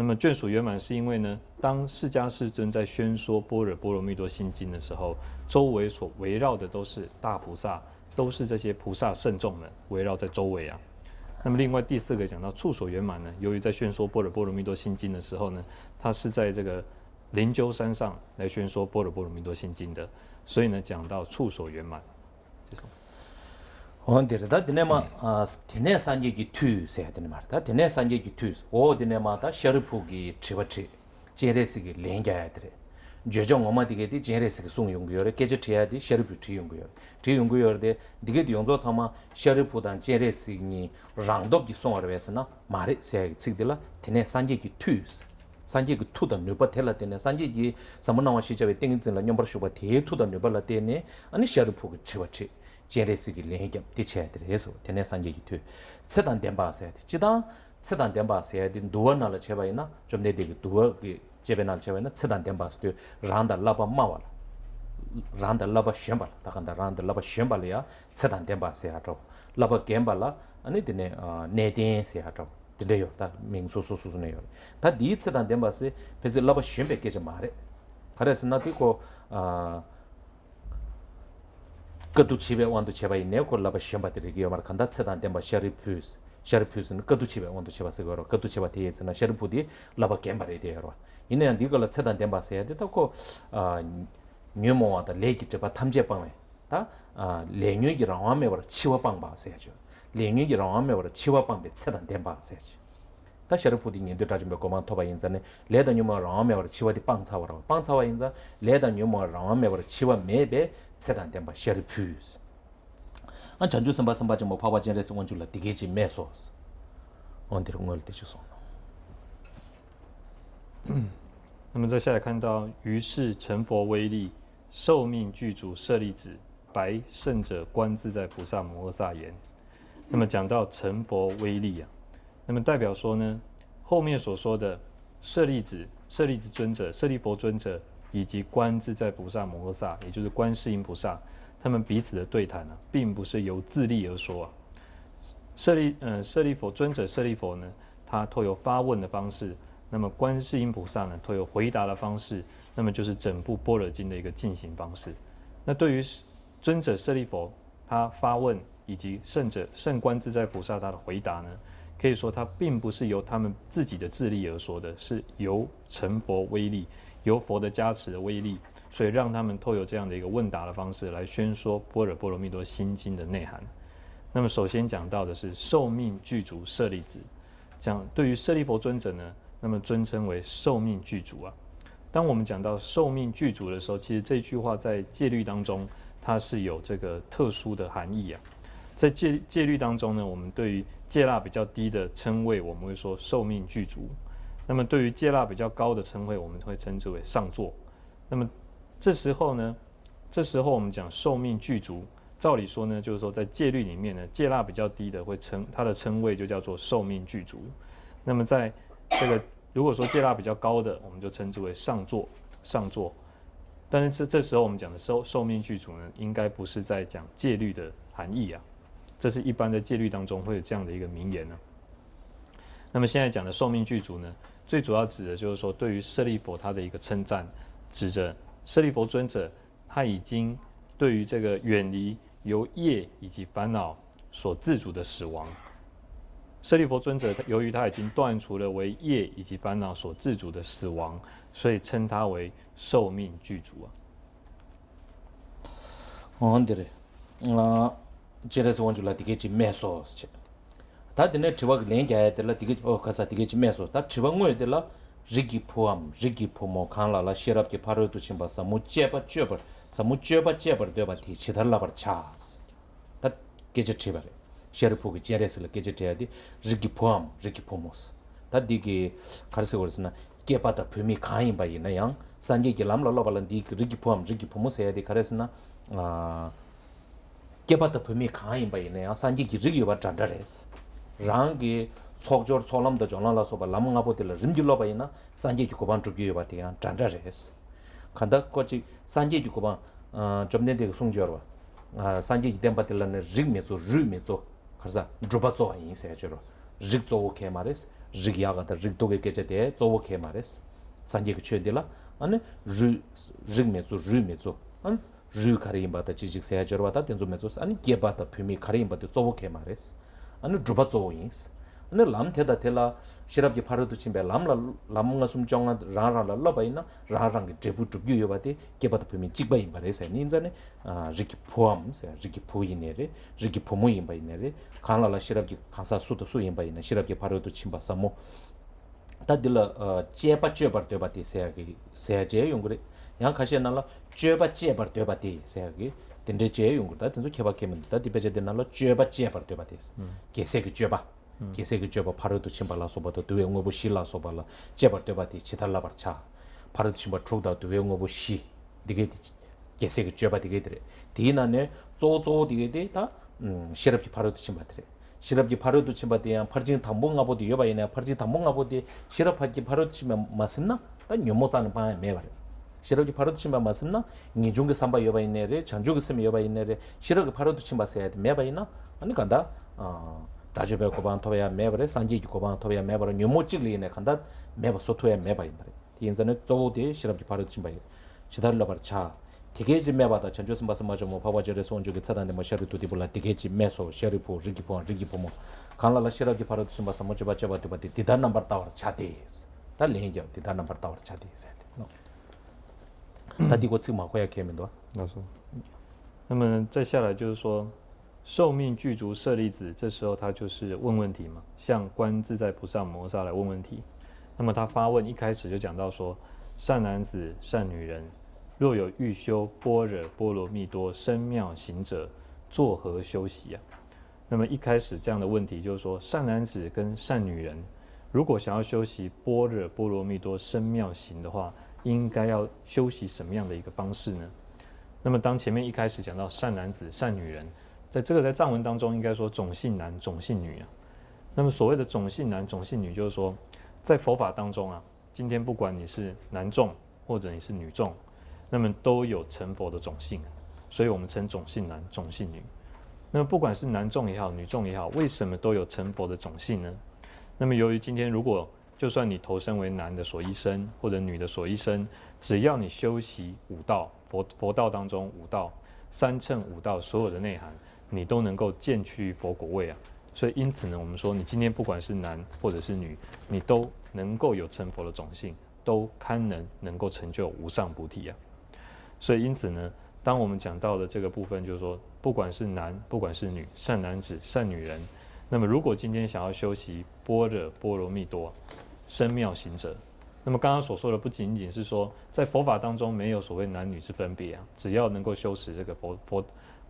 那么眷属圆满是因为呢，当释迦世尊在宣说般若波罗蜜多心经的时候，周围所围绕的都是大菩萨，都是这些菩萨圣众们围绕在周围啊。那么另外第四个讲到处所圆满呢，由于在宣说般若波罗蜜多心经的时候呢，他是在这个灵鹫山上来宣说般若波罗蜜多心经的，所以呢讲到处所圆满。 འོ་འདིར་ད་དེ་ནས་མ་ཨ་དེ་ནས་སངས་རྒྱས་ཀྱི་མཐུས་ཟེར་ཡ་དེ་ནས་མ་རེད། ད་དེ་ནས་སངས་རྒྱས་ཀྱི་མཐུས། འོ་དེ་ནས་མ་ད་ཤཱ་རིའི་བུ་གིས་དྲི་བ་དྲིས། སྤྱན་རས་གཟིགས་ཀྱིས་ལན་རྒྱག་ཡ་དེ་རེད། བརྗོད་བྱ་ངོ་མ་དེ་གས་དེ་སྤྱན་རས་གཟིགས་ཀྱིས་གསུངས་ཡོང་གི་ཡོད་རེད། སྐད་ཆ་དྲི་ཡ་དེ་ཤཱ་རིའི་བུས་དྲིས་ཡོང་གི་ཡོད་རེད། དྲིས་ཡོང་གི་ཡོད་རེད་དེ། འདི་གས་དེ་ཡོངས་རྫོགས་ཚང་མ་ཤཱ་རིའི་བུ་དང་སྤྱན་རས་གཟིགས་གཉིས་རང་སྟོབས་ཀྱིས་གསུངས་པ་རེད་པས་ཟེར་ན་མ་རེད་ཟེར་ཡ་གི་ཚིག་འདི་ལ་དེ་ནས་སངས་རྒྱས་ཀྱི་མཐུས། སངས་རྒྱས་ཀྱི་མཐུ་དང་ནུས་པ་དེ་ལ་བརྟེན་ནས། སངས་རྒྱས་ཀྱི་ཟབ་མོ་སྣང་བ་ཞེས་བྱ་བའི་ཏིང་ངེ་འཛིན་ལ་སྙོམས་པར་ཞུགས་པ་དེའི་མཐུ་དང་ནུས་པ་ལ་བརྟེན་ནས་ཨ་ནི་ཤཱ་རིའི་བུ་གིས་དྲི་བ་དྲིས། སྤྱན་རས་གཟིགས་ཀྱིས་ལན་བརྒྱབ། དེ་བྱས་དེ་རེད་ཟེར། དེ་ནས་སངས་རྒྱས་ཀྱི་མཐུས། ཚེ་དང་ལྡན་པ་ཟེར་ཡ་དེ་སྤྱིར་བཏང་ཚེ་དང་ལྡན་པ་ཟེར་ཡ་དེ་འདུལ་བ་ནང་ལ་བྱས་པ་ཡིན་ན། བཅོམ་ལྡན་འདས་ཀྱིས་འདུལ་བ་གི་བཅས་པའི་ནང་ལ་བྱས་པ་ཡིན་ན། ཚེ་དང་ལྡན་པ་ཟེར་དུས་རང་དང་བསླབ་པ་སྨྲ་བ་ལ། རང་དང་བསླབ་པ་གཞོན་པ་ལ། ད་གང་ལྟར་རང་དང་བསླབ་པ་གཞོན་པ་ལ་ཡང་ཚེ་དང་ལྡན་པ་ཟེར་ཡ་འདྲ་བོ། བསླབ་པ་རྒན་པ་ལ་ཨ་ནི་དེ་ནས་ཨ་གནས་བརྟན་ཟེར་ཡ་འདྲ་བོ། དེ་འདྲ་ཡོད། ད་མིང་སོ་སོ་སོ་སོ་ནས་ཡོད་རེད། ད་འདིའི་ཚེ་དང་ལྡན་པ་ཟེར་ཕལ་ཆེར་བསླབ་པ་གཞོན་པའི་སྐད་ཆ་མ་རེད། ག་རེ་ཟེར་ན་དེ་ཁོ་ཨ་དཀའ་སྡུག་ཆེ་བའི་དབང་དུ་བྱས་པ་ཡིན་ནའི་ཁོ་བསླབ་པ་གཞོན་པ་དེ་རེད་ཀྱི་ཡོད་མ་རེད། གང་ལྟར་ཚེ་དང་ལྡན་པ་ཤཱ་རིའི་བུས། ཤཱ་རིའི་བུས་ཟེར་ན་དཀའ་སྡུག་ཆེ་བའི་དབང་དུ་བྱས་པ་ཟེར་གྱི་ཡོད་རེད། དཀའ་སྡུག་ཆེ་བ་དེ་ཡིན་ཟེར་ན་ཤཱ་རིའི་བུ་དེ་བསླབ་པ་རྒན་པ་རེད་དེ་ཡོད་རེད། ཡིན་ན་ཡང་འདི་སྐབས་ལ་ཚེ་དང་ལྡན་པ་ཟེར་ཡ་དེ་ད་ཁོ་ཨ་ཉོན་མོངས་པ་དང་ལས་ཀྱི་སྒྲིབ་པ་ཐམས་ཅད་སྤངས་པའི། ད་ཨ་ལས་ཉོན་གྱི་རང་དབང་མེད་པར་འཆི་བ་སྤངས་པ་ཟེར་ཡ་ཅིག་ལས་ཉོན་གྱི་རང་དབང་མེད་པར་འཆི་བ་སྤངས་པའི་ཚེ་དང་ལྡན་པ་ཟེར་ཡ་ཅིག་ད་ཤཱ་རིའི་བུ་དེ་ཉན་ཐོས་དགྲ་བཅོམ་པའི་གོ་འཕང་ཐོབ་པ་ཡིན་ཙང་ནི་ལས་དང་ཉོན་མོངས་རང་དབང་མེད་པར་འཆི་བ་དེ་སྤངས་ཚར་བ་རེད། སྤངས་ཚར་བ་ཡིན་ཙང་ལས་དང་ཉོན་མོངས་རང་དབང་མེད་པར་འཆི་བ་མེད་པའི་ཚེ་དང་ལྡན་པ་ཤཱ་རིའི་བུས། ཨ་བྱང་ཆུབ་སེམས་དཔའ་སེམས་དཔའ་ཆེན་པོ་འཕགས་པ་སྤྱན་རས་གཟིགས་དབང་ཕྱུག་ལ་འདི་སྐད་ཅེས་སྨྲས་སོ། འོ་འདིར་སྔོན་ལ་དེ་ཅིག་གསུངས་ནོ། 那么再下来看到，于是成佛威力，受命具足舍利子，白圣者观自在菩萨摩诃萨言。那么讲到成佛威力啊，那么代表说呢，后面所说的舍利子、舍利子尊者、舍利佛尊者以及观自在菩萨摩诃萨，也就是观世音菩萨，他们彼此的对谈呢，并不是由自力而说啊。舍利，呃，舍利佛尊者舍利佛呢，他透由发问的方式，那么观世音菩萨呢，透由回答的方式，那么就是整部般若经的一个进行方式。那对于尊者舍利佛，他发问以及圣者圣观自在菩萨他的回答呢，可以说他并不是由他们自己的自力而说的，是由成佛威力，由佛的加持的威力，所以让他们透由这样的一个问答的方式来宣说般若波罗蜜多心经的内涵。那么首先讲到的是受命具足舍利子，讲对于舍利佛尊者呢，那么尊称为受命具足啊。当我们讲到受命具足的时候，其实这句话在戒律当中它是有这个特殊的含义啊。在戒戒律当中呢，我们对于戒律比较低的称谓，我们会说受命具足；那么对于戒律比较高的称谓，我们会称之为上座。那么这时候呢，这时候我们讲受命具足，照理说呢，就是说在戒律里面呢，戒律比较低的会称它的称谓就叫做受命具足。那么在这个如果说戒律比较高的，我们就称之为上座，上座。但是这这时候我们讲的受受命具足呢，应该不是在讲戒律的含义啊，这是一般在戒律当中会有这样的一个名言呢。那么现在讲的受命具足呢，最主要指的就是说对于舍利佛他的一个称赞，指着舍利佛尊者他已经对于这个远离由业以及烦恼所自主的死亡。舍利佛尊者，由于他已经断除了为业以及烦恼所自主的死亡，所以称他为受命具足啊。འོ་འདི་རེད། སྤྱན་རས་གཟིགས་དབང་ཕྱུག་ལ་འདི་སྐད་ཅེས་སྨྲས་སོ། ད་དེ་ནས་དྲི་བ་གི་ལན་རྒྱག་ཡ་དེ་ལ་དེ་ག་ཨོ་ཁ་ས་དེ་ག་ཅིག་སྨྲས་སོ། ད་དྲི་བ་དངོས་དེ་ལ། རིགས་ཀྱི་བུའམ་རིགས་ཀྱི་བུ་མོ་གང་ལ་ལ་ཤེས་རབ་ཀྱི་ཕ་རོལ་ཏུ་ཕྱིན་པ་ཟབ་མོ་སྤྱད་པ་སྤྱོད་པར་ཟབ་མོ་སྤྱོད་པ་སྤྱད་པར་འདོད་པ་དེས་ཇི་ལྟར་བསླབ་པར་བྱ། ད་སྐད་ཆ་དྲིས་པ་རེད། ཤཱ་རིའི་བུ་གིས་སྤྱན་རས་གཟིགས་ལ་སྐད་ཆ་དྲིས་ཡ་དེ་རིགས་ཀྱི་བུའམ་རིགས་ཀྱི་བུ་མོ། ད་འདི་གི་ག་རེ་ཟེར་དགོས་རེད་ཟེར་ན། སྐྱེས་པ་དང་བུད་མེད་གང་ཡིན་པ་ཡིན་ན་ཡང་སངས་རྒྱས་ཀྱི་ལམ་ལ་སློབ་པ་ལ་འདི་གི་རིགས་ཀྱི་བུའམ་རིགས་ཀྱི་བུ་མོ་ཟེར་ཡ་དེ་ག་རེ་ཟེར་ན། ཨ། སྐྱེས་པ་དང་བུད་མེད་གང་ཡིན་པ་ཡིན་ན་ཡང་སངས་རྒྱས་ཀྱི་རིགས་ཡོད་པ་འདྲ་འདྲ་རེད། རང་གི་ཚོགས་སྦྱོར་ཚོགས་ལམ་དང་སྦྱོར་ལམ་ལ་སོགས་པ་ལམ་ལྔ་པོ་དེ་ལ་རིམ་གྱིས་སློབ་པ་ཡིན་ན་སངས་རྒྱས་ཀྱི་གོ་འཕང་སྒྲུབ་ཀྱི་ཡོད་པ་དེ་ཡང་འདྲ་འདྲ་རེད། གང་ལྟར་ཁོ་གཅིག་སངས་རྒྱས་ཀྱི་གོ་འཕང་། ཨ། བཅོམ་ལྡན་འདས་ཀྱིས་གསུངས་ཡོད་རེད་བ། ཨ། སངས་རྒྱས་ཀྱི་བསྟན་པ་དེ་ལ་ནི་རིགས་མེད་གཙོ་རུས་མེད་གཙོ། ག་རེ་ཟ། སྒྲུབ་པ་གཙོ་བ་ཡིན་ཟེར་ཡ་ཅིག་ཡོད་རེད་བ། རིགས་གཙོ་བོ་གང་ཡང་མ་རེད། རིགས་ཡག་ག་དང་རིགས་སྡུག་གི་སྐད་ཆ་དེ་གཙོ་བོ་གང་ཡང་མ་རེད། སངས་རྒྱས་ཀྱི་ཆོས་འདི་ལ། ཨ་ནི་རུས། རིགས་མེད་གཙོ་རུས་མེད་གཙོ། ཨ་ནི་རུས་ག་རེ་ཡིན་པ་དང་ཅི་ཞིག་ཟེར་ཡ་སྦྱོར་བ་དང་དེ་ཚོ་མེད་ཚོ། ཨ་ནི་སྐྱེས་པ་དང་བུད་མེད་ག་རེ་ཡིན་པ་དེ་གཙོ་བོ་གང་ཡང་མ་རེད། ཨ་ནི་སྒྲུབ་པ་གཙོ་བོ་ཡིན། ཨ་ནི་ལམ་དེ་དང་དེ་ལ་ཤེས་རབ་ཀྱི་ཕ་རོལ་ཏུ་ཕྱིན་པའི་ལམ་ལ་ལམ་ལྔ་གསུམ་བཅོ་ལྔ་རང་རང་ལ་སློབ་པ་ཡིན་ན་རང་རང་གི་འབྲས་བུ་སྒྲུབ་རྒྱུ་ཡོད་པ་དེ་སྐྱེས་པ་དང་བུད་མེད་གཅིག་པ་ཡིན་པ་རེད་ཟེར་ནི་ཡིན་ཙང་ནི། ཨ། རིགས་ཀྱི་བུའམ་ཟེར་རིགས་ཀྱི་བུ་ཡིན་ནའི་རེད། རིགས་ཀྱི་བུ་མོ་ཡིན་པ་ཡིན་ནའི་རེད། གང་ལ་ལ་ཤེས་རབ་ཀྱི་གང་ཟག་སུ་དང་སུ་ཡིན་པ་ཡིན་ན་ཤེས་རབ་ཀྱི་ཕ་རོལ་ཏུ་ཕྱིན་པ་ཟབ་མོ། ད་འདི་ལ། ཨ། སྤྱད་པ་སྤྱོད་པར་འདོད་པ་དེ་ཟེར་ཡ་གི་ཟེར་ཡ་བྱས་ཡོང་གི་རེད། ཡང་ཁ་ཤས་ནང་ལ་སྤྱོད་པ་སྤྱད་པར་འདོད་པ་དེ་ཟེར་ཡ་གི་དེ་འདྲའི་བྱས་ཡོང་གི་རེད། ད་དེ་ཚོ་ཁྱད་པར་གང་ཡང་མི་འདུག་ད་འདི་དཔེ་ཆ་དེ་ནང་ལ་སྤྱོད་པ་སྤྱད་པར་འདོད་པ་དེ། ཨུ། རྒྱལ་སྲས་ཀྱི་སྤྱོད་པ། ཨུ། རྒྱལ་སྲས་ཀྱི་སྤྱོད་པ་ཕ་རོལ་ཏུ་ཕྱིན་པ་ལ་སོགས་པ་དང་བསྡུ་བའི་དངོས་པོ་བཞི་ལ་སོགས་པ་ལ་སྤྱད་པར་འདོད་པ་དེས་ཇི་ལྟར་བསླབ་པར་བྱ། ཕ་རོལ་ཏུ་ཕྱིན་པ་དྲུག་དང་བསྡུ་བའི་དངོས་པོ་བཞི། འདི་གའི་དེ། རྒྱལ་སྲས་ཀྱི་སྤྱོད་པ་དེ་གའི་དེ་རེད། དེའི་ནང་ནས་གཙོ་བོ་གཙོ་བོ་དེ་གའི་དེ་ད། ཨུམ། ཤེས་རབ་ཀྱི་ཕ་རོལ་ཏུ་ཕྱིན་པ་དེ་རེད། ཤེས་རབ་ཀྱི་ཕ་རོལ་ཏུ་ཕྱིན་པ་དེ་ཡང་ཕར་ཕྱིན་དང་པོ་ལྔ་པོ་དེ་ཡོད་པ་ཡིན་ན་ཕར་ཕྱིན་དང་པོ་ལྔ་པོ་དེ་ཤེས་རབ་ཕ་གི་ཕ་རོལ་ཏུ་ཕྱིན་པ་མ་ཟིན་ན་ད་ཉོན་མོངས་རྩ་ནས་སྤང་ཡ་མེད་པ་རེད། ཤེས་རབ་ཀྱི་ཕ་རོལ་ཏུ་ཕྱིན་པ་མ་ཟིན་ན་ངེས་འབྱུང་གི་བསམ་པ་ཡོད་པ་ཡིན་ནའི་རེད། བྱང་ཆུབ་ཀྱི་སེམས་ཡོད་པ་ཡིན་ནའི་རེད། ཤེས་རབ་ཀྱི་ཕ་རོལ་ཏུ་ཕྱིན་པ་ཟེར་ཡ་དེ་མེད་པ་ཡིན་ན་ཨ་ནི་གང་ལྟར། ཨ། དགྲ་བཅོམ་པའི་གོ་འཕང་ཐོབ་ཡ་མེད་པ་རེད། སངས་རྒྱས་ཀྱི་གོ་འཕང་ཐོབ་ཡ་མེད་པ་རེད། ཉོན་མོངས་གཅིག་ལ་ཡིན་ནའི་གང་ལྟར་མེད་པ་བཟོ་ཐུབ་ཡ་མེད་པ་ཡིན་པ་རེད། དེ་ཡིན་ཙང་ནི་གཙོ་བོ་དེ་ཤེས་རབ་ཀྱི་ཕ་རོལ་ཏུ་ཕྱིན་པ་ཡིན། ཇི་ལྟར་བསླབ་པར་བྱ། དེ་སྐད་ཅེས་སྨྲས་པ་དང་། བྱང་ཆུབ་སེམས་དཔའ་སེམས་དཔའ་ཆེན་པོ་འཕགས་པ་སྤྱན་རས་གཟིགས་དབང་ཕྱུག་གིས་ཚེ་དང་ལྡན་པ་ཤཱ་རིའི་བུ་དེ་བུ་ལ་དེ་སྐད་ཅེས་སྨྲས་སོ། ཤཱ་རིའི་བུ། རིགས་ཀྱི་བུའམ་རིགས་ཀྱི་བུ་མོ་གང་ལ་ལ་ཤེས་རབ་ཀྱི་ཕ་རོལ་ཏུ་ཕྱིན་པ་ཟབ་མོ་སྤྱོད་པ་སྤྱད་པར་འདོད་པ་དེས་འདི་ལྟར་རྣམ་པར་བལྟ་བར་བྱ་སྟེ། ད་ལན་རྒྱབ། འདི་ལྟར་རྣམ་པར་བལྟ་བར་བྱ་སྟེ་ཟེར་ཏེ་ནོ། ད་འདི་གོ་ཚིག་མ་གོ་ཡ་གལ་མི་འདུག་ལགས་སོ། 那么再下来就是说，寿命具足舍利子，这时候他就是问问题嘛，向观自在菩萨摩诃萨来问问题。那么他发问一开始就讲到说，善男子、善女人，若有欲修般若波罗蜜多深妙行者，作何修习啊？那么一开始这样的问题就是说，善男子跟善女人，如果想要修习般若波罗蜜多深妙行的话，应该要修习什么样的一个方式呢？那么当前面一开始讲到善男子、善女人，在这个在藏文当中应该说种姓男、种姓女啊。那么所谓的种姓男、种姓女，就是说在佛法当中啊，今天不管你是男众或者你是女众，那么都有成佛的种姓，所以我们称种姓男、种姓女。那么不管是男众也好，女众也好，为什么都有成佛的种姓呢？那么由于今天如果就算你投身为男的所依身，或者女的所依身，只要你修习五道，佛佛道当中五道，三乘五道所有的内涵，你都能够见趣佛果位啊。所以因此呢，我们说你今天不管是男或者是女，你都能够有成佛的种性，都堪能能够成就无上菩提啊。所以因此呢，当我们讲到的这个部分，就是说，不管是男，不管是女，善男子、善女人，那么如果今天想要修习般若波罗蜜多深妙行者，那么刚刚所说的不仅仅是说在佛法当中没有所谓男女之分别啊，只要能够修持这个佛佛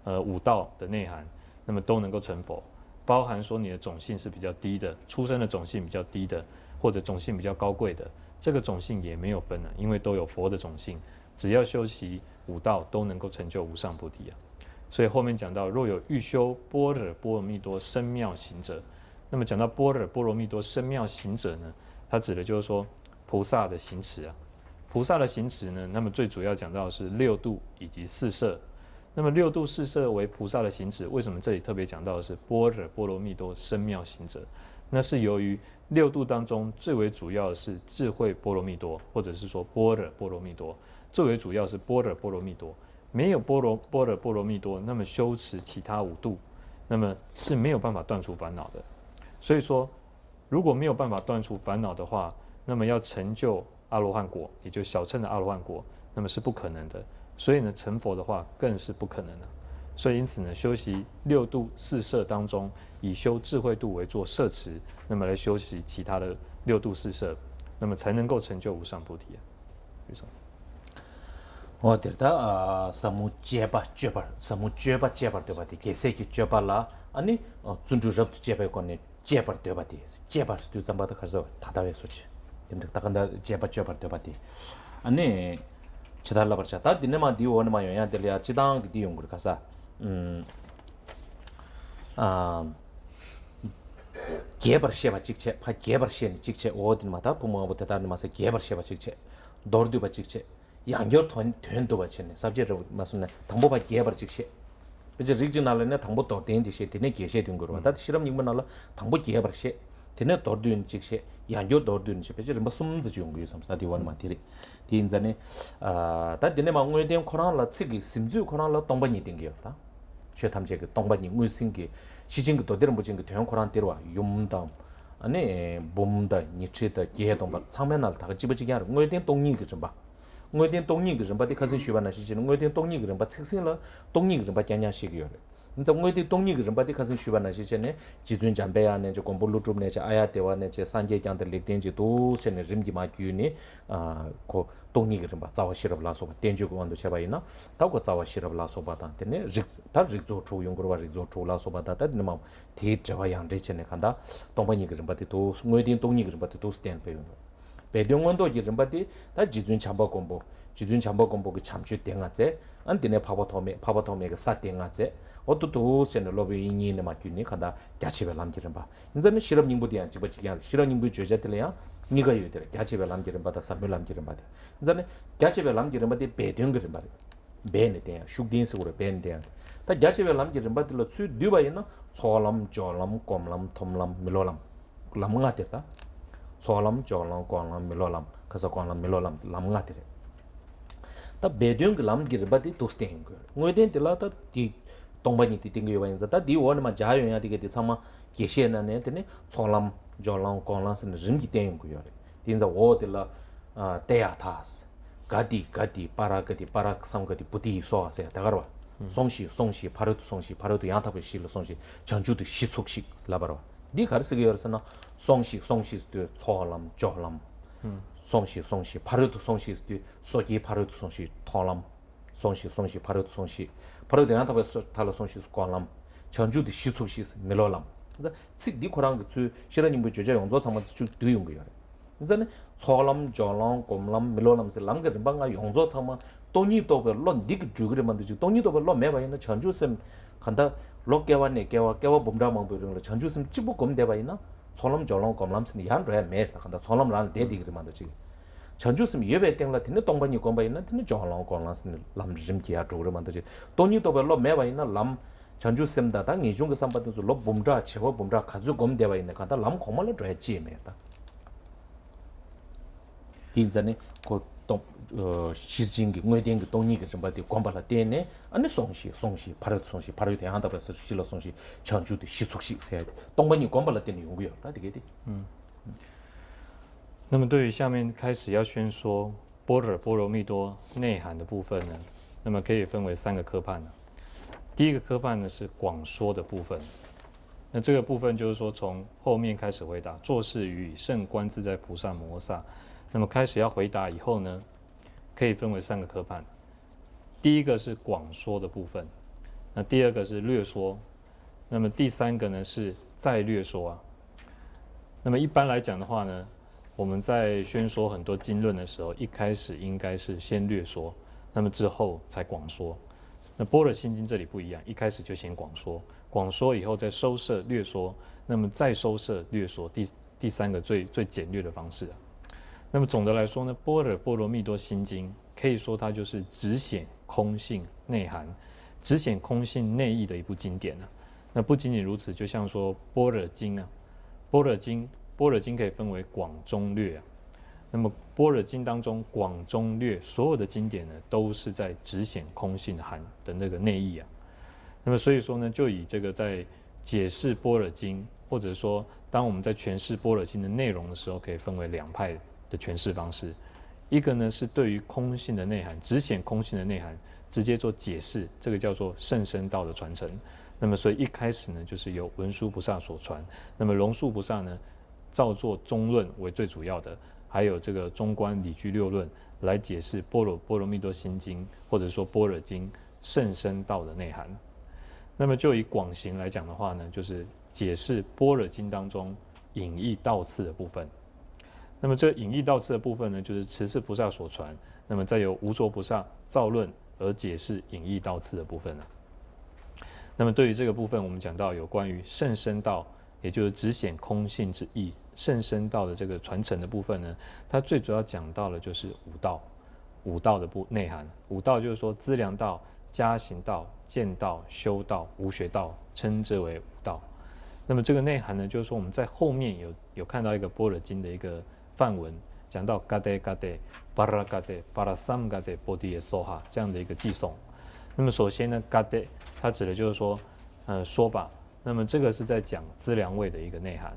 呃五道的内涵，那么都能够成佛。包含说你的种姓是比较低的，出生的种姓比较低的，或者种姓比较高贵的，这个种姓也没有分啊，因为都有佛的种姓，只要修习五道都能够成就无上菩提啊。所以后面讲到，若有欲修般若波罗蜜多深妙行者，那么讲到般若波罗蜜多深妙行者呢，它指的就是说菩萨的行持啊。菩萨的行持呢，那么最主要讲到的是六度以及四摄。那么六度四摄为菩萨的行持，为什么这里特别讲到的是般若波罗蜜多深妙行者？那是由于六度当中最为主要的是智慧波罗蜜多，或者是说般若波罗蜜多，最为主要是般若波罗蜜多。没有波罗般若波罗蜜多，那么修持其他五度，那么是没有办法断除烦恼的。所以说，如果没有办法断除烦恼的话，那么要成就阿罗汉果，也就小乘的阿罗汉果，那么是不可能的。所以呢，成佛的话更是不可能了。所以因此呢，修习六度四摄当中，以修智慧度为做摄持，那么来修习其他的六度四摄，那么才能够成就无上菩提啊。比如说， འོ་དེར་ད་ཟབ་མོ་སྤྱད་པ་སྤྱོད་པ། ཟབ་མོ་སྤྱོད་པ་སྤྱད་པར་འདོད་པ་དེ། རྒྱལ་སྲས་ཀྱི་སྤྱོད་པ་ལ་ཨ་ནི་བརྩོན་འགྲུས་རབ་ཏུ་བྱས་པའི་སྒོ་ནས་སྤྱད་པར་འདོད་པ་དེ། སྤྱད་པ་ཟེར་དུས་ཙམ་པ་ད་ག་རེ་ཟེར་བ། ད་ལྟ་བའི་སོ་ཆེ། དེ་འདྲ་ད་ག་འདྲ་སྤྱད་པ་སྤྱོད་པར་འདོད་པ་དེ། ཨ་ནི་ཇི་ལྟར་བསླབ་པར་བྱ། ད་འདི་ནས་མར་འདིའི་འོག་ནས་མར་ཡོང་ཡ་དེ་ལ་ཡ་སྤྱིར་བཏང་གི་འདི་ཡོང་གི་རེད། ག་ས། ཨུམ། ཨ། རྒྱས་པར་བཤད་པ་གཅིག་བྱས། ཕར་རྒྱས་པར་བཤད་ནས་གཅིག་བྱས། འོ་དེ་ནས་མར་ད་ཕུང་པོ་ལྔ་པོ་དེ་དག་ནས་མར་ཟེར་རྒྱས་པར་བཤད་པ་གཅིག་བྱས། མདོར་བསྡུས་པ་གཅིག་བྱས། ཡང་བསྐྱར་དོན་དོན་བསྡུ་བ་བྱས་ནས། ས་བཅད་རེ་མར་གསུངས་ནས་དང་པོ་ཕར་རྒྱས་པར་གཅིག་བཤད། དཔེ་ཆ་རིགས་གཅིག་ནང་ལ་ནི་དང་པོ་མདོར་བསྟན་དེ་བཤད། དེ་ནས་རྒྱས་བཤད་དེ་འགོད་པ། ད་ཤེས་རབ་སྙིང་པོའི་ནང་ལ་དང་པོ་རྒྱས་པར་བཤད། དེ་ནས་མདོར་བསྡུས་ནས་གཅིག་བཤད། ཡང་བསྐྱར་མདོར་བསྡུས་ནས་བཤད། ཕལ་ཆེར་རིམ་པ་གསུམ་ཙམ་ཅིག་ཡོང་གི་ཡོད་བསམ། ས་དེ་བ་ནས་མར་དེ་རེད། དེ་ཡིན་ཙང་ནི། ཨ། ད་དེ་ནས་མར་དངོས་བསྟན་ཁོ་རང་ལ། ཚིག་གི་ཟིན་ཚུལ་ཁོ་རང་ལ་སྟོང་པ་ཉིད་བསྟན་གྱི་ཡོད་ད། ཆོས་ཐམས་ཅད་ཀྱི་སྟོང་པ་ཉིད། དངོས་ཟིན་གྱི་ཤེར་ཕྱིན་གྱི་མདོ་སྡེ་རིན་པོ་ཆེ་གི་དོན་ཁོ་རང་དེ་རེད་བ། ཡུམ་དང་། ཨ་ནི་བུམ་དང་། ཉི་ཁྲི་དང་། བརྒྱད་སྟོང་པ། ཚང་མའི་ནང་ལ་ད་ག་གཅིག་པ་གཅིག་རྐྱང་རེད། དངོས་བསྟན་སྟོང་ཉིད་ཀྱི་རིམ་པ། དངོས་བསྟན་སྟོང་ཉིད་ཀྱི་རིམ་པ་དེ་ཁ་སང་ཞུས་པ་ནང་བཞིན་བྱས་ནས། དངོས་བསྟན་སྟོང་ཉིད་ཀྱི་རིམ་པ། ཚིག་ཟིན་ལ་སྟོང་ཉིད་ཀྱི་རིམ་པ་རྐྱང་རྐྱང་བཤད་ཀྱི་ཡོད་རེད། ཡིན་ཙང་དངོས་བསྟན་སྟོང་ཉིད་ཀྱི་རིམ་པ་དེ་ཁ་སང་ཞུས་པ་ནང་བཞིན་བྱས་ནས། རྗེ་བཙུན་འཇམ་པའི་དབྱངས་ནས་ཀྱི། མགོན་པོ་ཀླུ་སྒྲུབ་ནས་ཀྱི། ཨཱརྱ་དེ་བ་ནས་ཀྱི། སངས་རྒྱས་བསྐྱངས་ཏེ་ལེགས་ལྡན་འབྱེད་དུ་བྱས་ནས་རིམ་གྱིས་མར་བརྒྱུད་ནས། ཨ། ཁོ་སྟོང་ཉིད་ཀྱི་རིམ་པ། རྩ་བ་ཤེས་རབ་ལ་སོགས་པ། བསྟན་བཅོས་ཀྱི་དབང་དུ་བྱས་པ་ཡིན་ན། ད་ཁོ་རྩ་བ་ཤེས་རབ་ལ་སོགས་པ་དང་། དེ་ནས་རིགས། ད་རིགས་ཚོགས་དྲུག་ཡོང་གི་རེད་བ། རིགས་ཚོགས་དྲུག་ལ་སོགས་པ་དང་། ད་དེ་ནས་མར་དེའི་འགྲེལ་པ་ཡང་འགྲེལ་བྱས་ནས། གང་ལྟར་སྟོང་པ་ཉིད་ཀྱི་རིམ་པ་དེ་འདུག་དངོས་བསྟན་སྟོང་ཉིད་ཀྱི་རིམ་པ་དེ་འདུག་བསྟན་པའི་ཡོང་གི། སྦས་དོན་མངོན་རྟོགས་ཀྱི་རིམ་པ་དེ་ད་རྗེ་བཙུན་བྱམས་པ་མགོན་པོ། རྗེ་བཙུན་བྱམས་པ་མགོན་པོ་གི་བྱམས་ཆོས་སྡེ་ལྔ་མཛད། ཨ་ནི་དེ་ནས་འཕགས་པ་ཐོགས་མེད། འཕགས་པ་ཐོགས་མེད་ཀྱི་ས་སྡེ་ལྔ་མཛད། འོ་ཏུ་ཏུ་ཟེར་ནས་སློབ་དཔོན་དབྱིག་གཉེན་ནས་མར་བརྒྱུད་ནས་གང་ལྟར་རྒྱ་ཆེ་བའི་ལམ་གྱི་རིམ་པ། ཡིན་ཙང་ནི་ཤེས་རབ་སྙིང་པོ་དེ་ཡང་གཅིག་པ་གཅིག་རྐྱང་རེད། ཤེས་རབ་སྙིང་པོའི་བརྗོད་བྱ་དེ་ལ་ཡང་གཉིས་ཀ་ཡོད་དེ་རེད། རྒྱ་ཆེ་བའི་ལམ་གྱི་རིམ་པ་དང་ཟབ་མོའི་ལམ་གྱི་རིམ་པ་དེ། ཡིན་ཙང་ནི་རྒྱ་ཆེ་བའི་ལམ་གྱི་རིམ་པ་དེ་སྦས་དོན་གྱི་རིམ་པ་རེད། སྦས་ནས་བསྟན་ཡ། ཤུགས་བསྟན་ཟེར་དགོས་རེད། སྦས་ནས་བསྟན་ཡ། ད་རྒྱ་ཆེ་བའི་ལམ་གྱི་རིམ་པ་དེ་ལ་ཚུར་བསྡུས་པ་ཡིན་ན། ཚོགས་ལམ། སྦྱོར་ལམ། སྒོམ་ལམ། ཐོབ་ལམ། མི་སློབ་ལམ། ལམ་ལྔ་དེ་རེད་ད། ཚོགས་ལམ། སྦྱོར་ལམ། སྒོམ་ལམ། མི་སློབ་ལམ། ཁ་ས་སྒོམ་ལམ། མི་སློབ་ལམ། ལམ་ལྔ་དེ་རེད། ད་སྦས་དོན་གྱི་ལམ་གྱི་རིམ་པ་དེ་འདུག་སེ་བསྟན་ཡོང་གི་ཡོད་རེད། དངོས་བསྟན་དེ་ལ་ད་དེ་སྟོང་པ་ཉིད་དེ་བསྟན་གྱི་ཡོད་པ་ཡིན་ཙང་། ད་དེའི་འོག་ནས་མར་སྦྱར་ཡོང་ཡ་དེ་ག་དེ་ཚང་མ་རྒྱས་བཤད་ནང་ནས། དེ་ནས་ཚོགས་ལམ། སྦྱོར་ལམ། སྒོམ་ལམ་ཟེར་ནས་རིམ་གྱིས་བསྟན་ཡོང་གི་ཡོད་རེད། དེ་ཡིན་ཙང་འོག་དེ་ལ། ཨ། ཏདྱ་ཐཱ། ག་ཏི་ག་ཏི་པཱ་ར་ག་ཏི། པཱ་ར་སཾ་ག་ཏི་བོ་དྷི་སྭཱ་ཧཱ་ཟེར་ཡ་དེ་ག་རེད་བ། སོང་ཞིག། སོང་ཞིག། ཕ་རོལ་ཏུ་སོང་ཞིག། ཕ་རོལ་ཏུ་ཡང་དག་པའི་གཞི་ལ་སོང་ཞིག། བྱང་ཆུབ་ཏུ་གཞི་ཚུགས་ཤིག་ལབ་པ་རེད་བ། འདི་ག་རེ་ཟེར་གྱི་ཡོད་རེད་ཟེར་ན། སོང་ཞིག། སོང་ཞིག་ཟེར་དུས་ཚོགས་ལམ། སྦྱོར་ལམ། སོང་ཞིག། སོང་ཞིག། ཕ་རོལ་ཏུ་སོང་ཞིག་ཟེར་དུས་སོ་སྐྱེའི་ཕ་རོལ་ཏུ་སོང་ཞིག། མཐོང་ལམ། སོང་ཞིག། སོང་ཞིག། ཕ་རོལ་ཏུ་སོང་ཞིག། ཕ་རོལ་ཏུ་ཡང་དག་པའི་མཐའ་ལ་སོང་ཞིག། སྒོམ་ལམ། བྱང་ཆུབ་ཏུ་གཞི་ཚུགས་ཤིག། མི་སློབ་ལམ། ཚིག་འདི་ཁོ་རང་གི་ཚུལ་ཤེས་རབ་སྙིང་པོའི་བརྗོད་བྱ་ཡོངས་རྫོགས་ཚང་མ་ཚུར་བསྡུས་ཡོང་གི་ཡོད་རེད། ཡིན་ཙང་ནི་ཚོགས་ལམ། སྦྱོར་ལམ། སྒོམ་ལམ། མི་སློབ་ལམ་ཟེར་ལམ་གྱི་རིམ་པ་ལྔ་ཡོངས་རྫོགས་ཚང་མ་སྟོང་ཉིད་རྟོགས་པའི་བློ་འདི་གིས་འགྲུབ་ཀྱི་རེད་མ་གཏོགས་ཅིག། སྟོང་ཉིད་རྟོགས་པའི་བློ་མེད་པ་ཡིན་ན། བྱང་ཆུབ་སེམས། གང་ལྟར་ལོ་བསྐལ་བ་ནས་བསྐལ་བ། བསྐལ་པ་འབུམ་ཕྲག་མང་པོའི་རིང་ལ་བྱང་ཆུབ་སེམས་གཅིག་པུ་སྒོམ་བསྡད་པ་ཡིན་ན། ཚོགས་ལམ། སྦྱོར་ལམ། སྒོམ་ལམ་ཟེར་ནས་ཡར་འགྲོ་ཡ་མེད། ད་གང་ལྟར་ཚོགས་ལམ་རང་ལ་བསྡད་བསྡད་ཀྱི་རེད་མ་གཏོགས་ཅིག། བྱང་ཆུབ་སེམས་ཡོད་པའི་སྟེང་ལ་དེ་ནི་སྟོང་པ་ཉིད་བསྒོམ་པ་ཡིན་ན། དེ་ནི་སྦྱོར་ལམ། སྒོམ་ལམ་ཟེར་ནས་ལམ་རིམ་གྱིས་ཡར་འགྲོ་གི་རེད་མ་གཏོགས་ཅིག། སྟོང་ཉིད་རྟོགས་པའི་བློ་མེད་པ་ཡིན་ན། ལམ། བྱང་ཆུབ་སེམས་དང་ད་ངེས་འབྱུང་གི་བསམ་པ་དེ་ཚོ་ལོ་འབུམ་ཕྲག་བྱེ་བ་འབུམ་ཕྲག་ག་ཚོད་སྒོམ་བསྡད་པ་ཡིན་ན། གང་ལྟར་ལམ་གོང་མ་ལ་འགྲོ་ཡ་ཅི་ཡང་མེད་ད། དེ་ཡིན་ཙང་ནི་ཁོ་སྟོང་། ཨ། ཤེར་ཕྱིན་གྱི་དངོས་བསྟན་གྱི་སྟོང་ཉིད་ཀྱི་རིམ་པ་དེ་བསྒོམ་པ་ལ་བརྟེན་ནས། ཨ་ནི་སོང་ཞིག། སོང་ཞིག། ཕ་རོལ་ཏུ་སོང་ཞིག། ཕ་རོལ་ཏུ་ཡང་དག་པའི་གཞི་ལ་སོང་ཞིག། བྱང་ཆུབ་ཏུ་གཞི་ཚུགས་ཤིག་ཟེར་ཡ་དེ་སྟོང་པ་ཉིད་བསྒོམ་པ་ལ་བརྟེན་ནས་ཡོང་གི་ཡོད་ད། དེ་གས་དེ། 那么对于下面开始要宣说般若波罗蜜多内涵的部分呢，那么可以分为三个科判呢。第一个科判呢是广说的部分，那这个部分就是说从后面开始回答，作是语甚观自在菩萨摩诃萨，那么开始要回答以后呢，可以分为三个科判。第一个是广说的部分，那第二个是略说，那么第三个呢是再略说啊。那么一般来讲的话呢，我们在宣说很多经论的时候，一开始应该是先略说，那么之后才广说。那般若心经这里不一样，一开始就先广说，广说以后再收摄略说，那么再收摄略说，第第三个最最简略的方式啊。那么总的来说呢，般若波罗蜜多心经可以说它就是只显空性内涵，只显空性内意的一部经典啊。那不仅仅如此，就像说般若经啊，般若经，般若经可以分为广中略啊。那么般若经当中广中略所有的经典呢，都是在只显空性的含的那个内意啊。那么所以说呢，就以这个在解释般若经，或者说当我们在诠释般若经的内容的时候，可以分为两派的诠释方式。一个呢是对于空性的内涵，只显空性的内涵，直接做解释，这个叫做甚深道的传承。那么所以一开始呢，就是由文殊菩萨所传。那么龙树菩萨呢，照做中论为最主要的，还有这个中观理居六论来解释般若波罗蜜多心经，或者说般若经甚深道的内涵。那么就以广行来讲的话呢，就是解释般若经当中引义道次的部分。那么这个引义道次的部分呢，就是持世菩萨所传，那么再由无着菩萨造论而解释引义道次的部分了。那么对于这个部分，我们讲到有关于甚深道，也就是只显空性之意，甚深道的这个传承的部分呢，它最主要讲到的就是五道，五道的部内涵。五道就是说资粮道、加行道、见道、修道、无学道，称之为五道。那么这个内涵呢，就是说我们在后面有有看到一个般若经的一个范文，讲到 kate kate, para kate, parasam kate, bodhi soha 这样的一个偈颂。那么首先呢，kate 它指的就是说，呃，说吧。那么这个是在讲资粮位的一个内涵。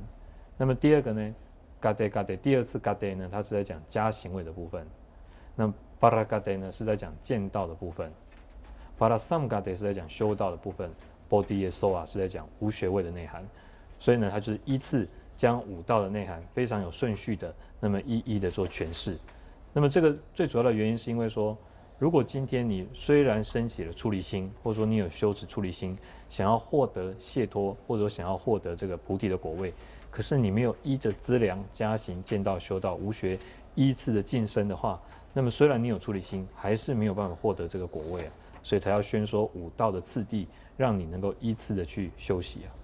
那么第二个呢，kate kate 第二次 kate 呢，它是在讲加行位的部分。那 para kate 呢是在讲见道的部分。Para samkate 是在讲修道的部分，bodhi soha 是在讲无学位的内涵。所以呢，它就是依次将五道的内涵非常有顺序的，那么一一的做诠释。那么这个最主要的原因是因为说，如果今天你虽然升起了出离心，或者说你有修持出离心，想要获得解脱，或者说想要获得这个菩提的果位，可是你没有依着资粮、加行、见道、修道、无学依次的晋升的话，那么虽然你有出离心，还是没有办法获得这个果位啊。所以才要宣说五道的次第，让你能够依次的去修习啊。